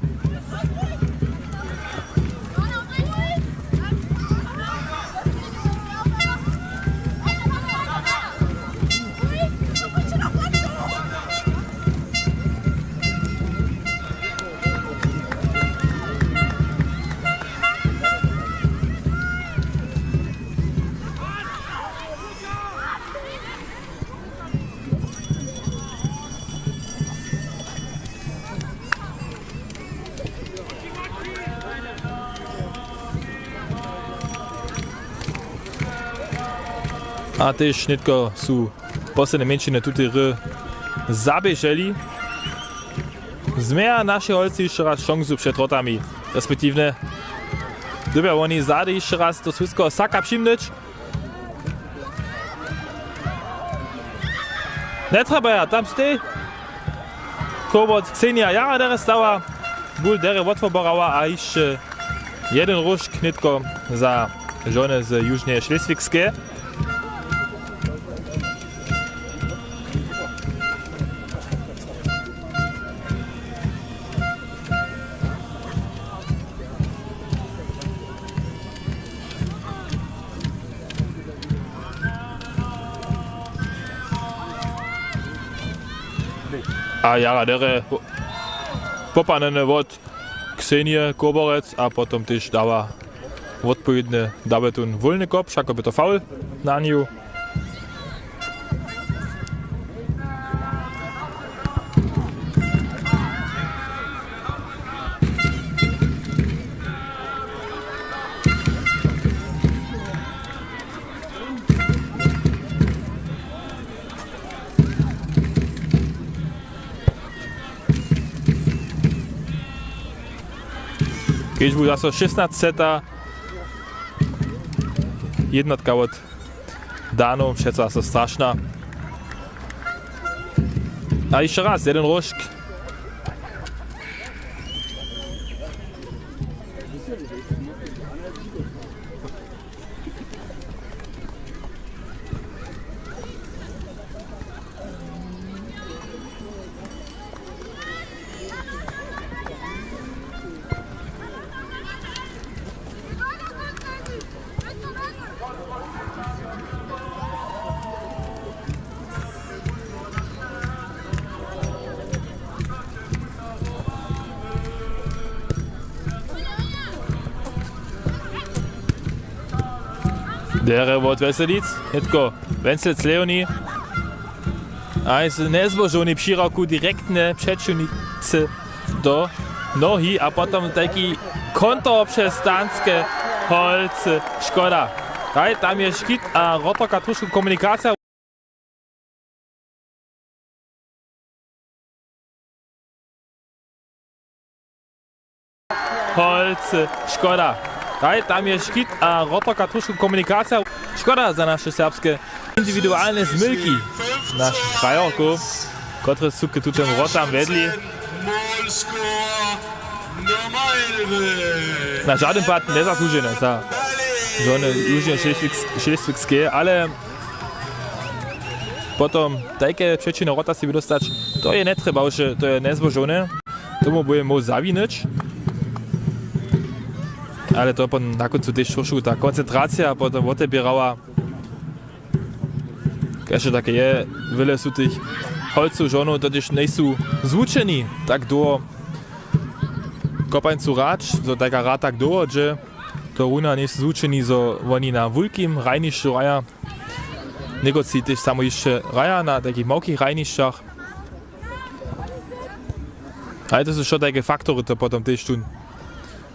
A tež nětko su posledne mjeńšiny tutej hry zaběželi. Změja našej holcy hišće raz šansu před wrotami, respektiwnje dyrbja woni zady hišće raz do swójskeho saka přimnyć. Njetrjebaja, tam stej. Koboc Ksenija jara derje stała. Bul derje wotwoborała a hišće jedyn róžk nětko za žony z Južneje Šleswigskeje. A jara derje popanjene wot Ksenije Koborec a potom tež dawa wotpowědny dawetun wólny kop, wšako by to faul na nju. Kedźbu zaso šěsnasćseta jednotka wot Danow, přeco zaso strašna. A hišće raz, jedyn róžk. Derje wot Wjeselic, nětko Wenzel Cleoni. A je z nezbožownej přirawku direktnje přećiwnicy do nohi a potom tajki konter přez danske holcy. Škoda. Haj, tam je škit a wrotorka trošku komunikacija. Holcy, škoda. Haj, tam je škit a wrotorka trošku komunikacija. Škoda za naše serbske indiwidualne zmylki našich hrajerkow, kotrež su k tutym wrotam wjedli. Na žadyn pad njezasłužene za žony Južnje Šleswigske, ale potom tajke přećiwne wrota sebi dóstać, to je njetrjebawše, to je njezbožowne. Tomu by móhł zawinyć. Ale to potom na kóncu tež trošku ta koncentracija potom woteběrała. Kaž to take je, wjele su tych holcow žonow, to tež njejsu zwučeni tak dołho kopańcu hrać, zo tajka hrada tak dołho dźe, to runa njejsu zwučeni, zo woni na wulkim hrajnišću hraja. Někotři tež samo hišće hraja na takich małkich hrajnišćach. Ale to su wšo tajke faktory, to potom tež tu,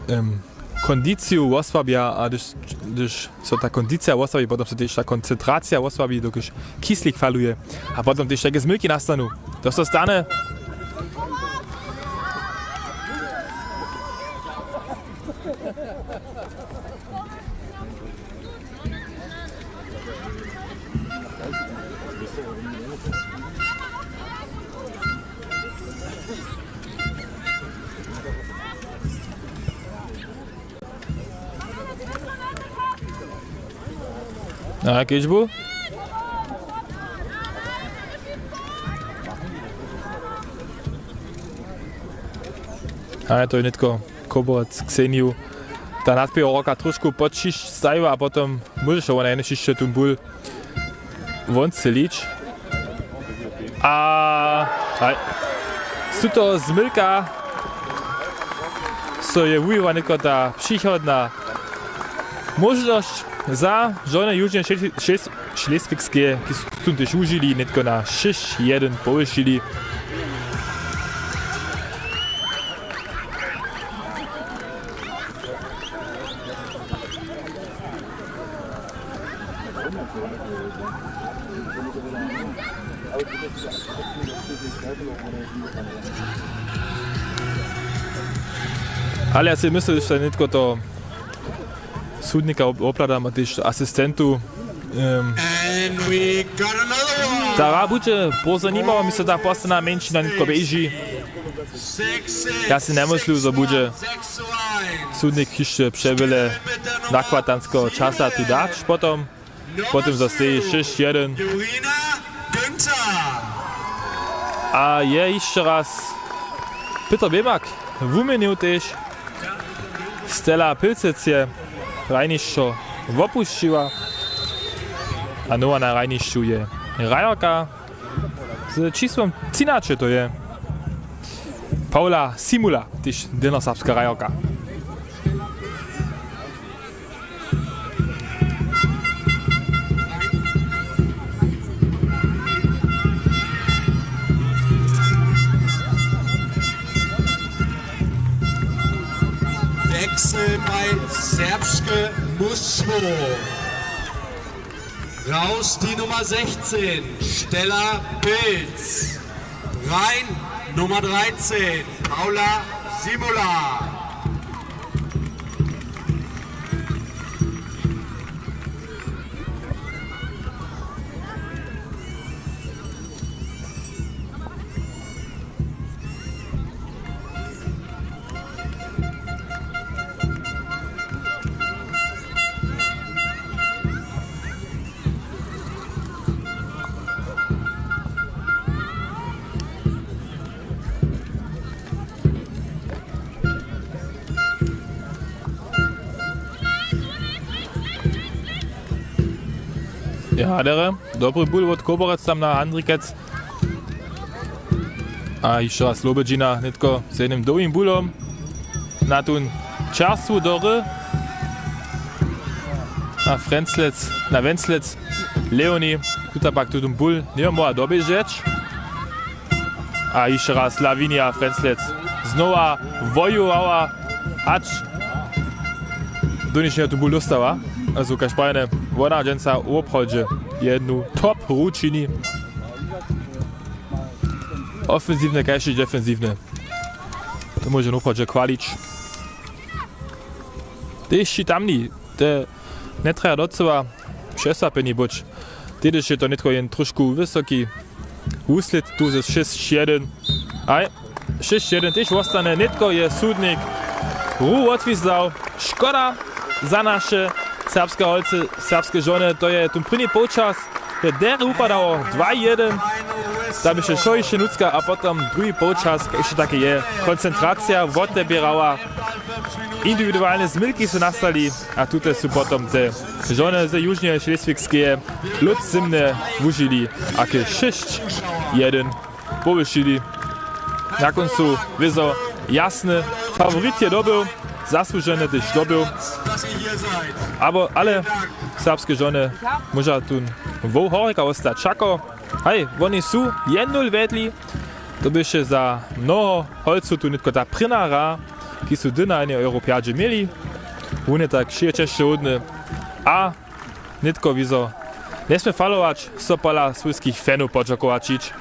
em, kondiciju wosłabja a hdyž, hdyž so ta kondicija wosłabi, potom so tež ta koncentracija wosłabi, dokelž kislik faluje. A potom tež tajke zmylki nastanu. To so stanje. A kedźbu? A to je nětko Koborec Kseniju. Ta nadpěroka trošku pod šišć stajiła a potom móžeše wona jenož hišće tón bul won strzelić. A, a su to zmylka, so je wuwiła nětko ta přichodna móžnosć za žony Južnje Šleswigske, kiž su tež wužili, nětko na šěsć jedyn powěsćili. Ale ja sej myslu, že nětko to sudnika op-, opladam a tež asistentu. Em, And we got another one. Ta hra budźe poza nima, my so ta postana mjeńšina nětko běži. Ja sej njemyslu, zo budźe sudnik hišće přewjele nakładanskeho časa tu dać potom. Potom zasteji šěsć jedyn. A je hišće raz Peter Wěmak wuměnił tež. Stella Pilcec je hrajnišćo wopušćiła. A nowa na hrajnišću je hrajerka z čisłom třinaće, to je Paula Simula, tež delnjoserbska hrajerka. Wechsel bei Serbsche Musso. Raus die Nummer sechzehn, Stella Pilz. Rein Nummer dreizehn, Paula Simula. Ja, derje, dobry bul wot Koborec tam na Andrikec. A hišće raz Lobedźina, nětko z jednym dołhim bulom. Na tón čerstwu do hry. Na Frenclec, na Wenclec. Leoni, tuta pak tutón bul, njemóhła doběžeć. A hišće raz Lavinia Frenclec. Znowa wojowała, hač do ničeho tu bul dóstała. Also, kaž prajene, wona dźensa woprawdźe jednu top hru čini. Ofensiwne, kaž i defensiwne. To móže woprawdźe chwalić. Tež ći tamni, te njetrjeja docyła přeswapjeni być. Tedyž je to nětko jen trošku wysoki wuslěd tu ze šěsć jedyn. Aj, šěsć jedyn tež wostanje, nětko je sudnik hru wotwizał. Škoda za naše serbske holcy, serbske žony, to je tón prěni połčas je derje wupadało dwa jedyn, da běše wšo hišće nutřka a potom druhi połčas, kaž hišće take je, koncentracija woteběrała, indiwidualne zmylki su nastali a tute su potom te žony ze Južneje Šleswigskeje lód zymnje wužili a k šěsć jedyn powyšili. Na kóncu wězo jasny faworit je dobył, zasłužene tež dobył. Abo, ale serbske žony móža tón wołk horjeka wostać wšako. Haj, woni su jedyn nul wjedli. To běše za mnoho holcow tu nětko ta prěna hra, kiž su hdy na jenej Europjadźe měli. Wón je tak wšě česćehodny a nětko wězo njesmě falować, so pola swójskich fanow podźakować hić,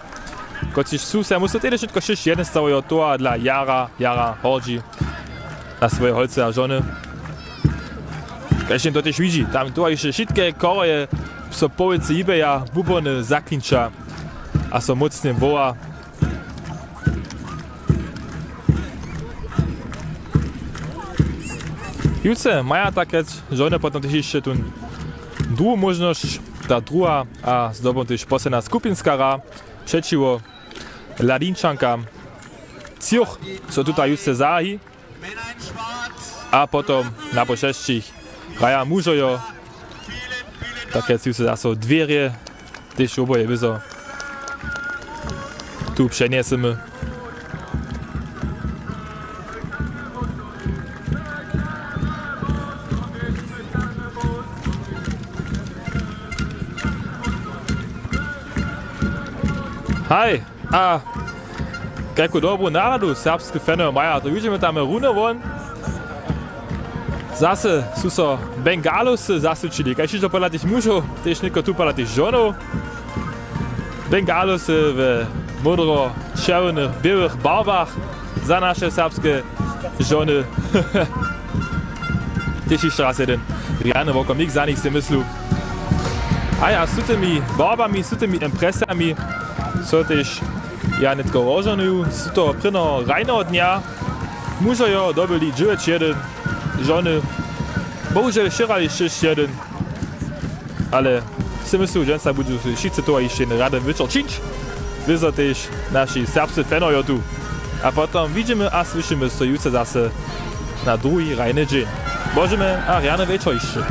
kotřiž su se musu tehdźe wšitko šěsć jedyn stało, jo, to a dla jara, jara hordźi na swoje holcy a žony. Kaž jen to tež widźi, tam tu a hišće wšitke choroje so po wulce hibeja, bubony zaklinča a so mócnje woła. Jutře maja tak rjec žony potom tež hišće tu druhu móžnosć, ta druha a zdobom tež poslednja skupinska hra přećiwo Ladinčankam Ciuch, so tuta jutře zahaji. A potom na po šesćich hraja mužojo. Tak rjec jutře zaso dwě hry. Tež woboje wězo tu přenjesymy. Haj, a kajku dobru naladu serbske fanojo maja, to widźimy tam runje won. Zase su so Bengalosy zaswědčili, kaž hižo pola tych mužow, tež něko tu pola tych žonow. Bengalosy w módro-čerwjenych, běłych barwach za naše serbske žony. Tež hišće raz jedyn rjany wokomik za nich, sej myslu. A ja, z tutymi barwami, z tutymi impresijami so tež ja nětko rozžohnuju z toho prěnjeho hrajneho dnja. Mužojo dobyli dźewjeć jedyn, žony bohužel wšěrali šěsć jedyn. Ale sej myslu, dźensa budźu wšitcy tohodla hišće jedyn rjany wječor čińć. Wězo tež naši serbscy fanojo tu. A potom widźimy a słyšimy so jutře zase na druhi hrajny dźeń. Božemy a rjany wječor hišće.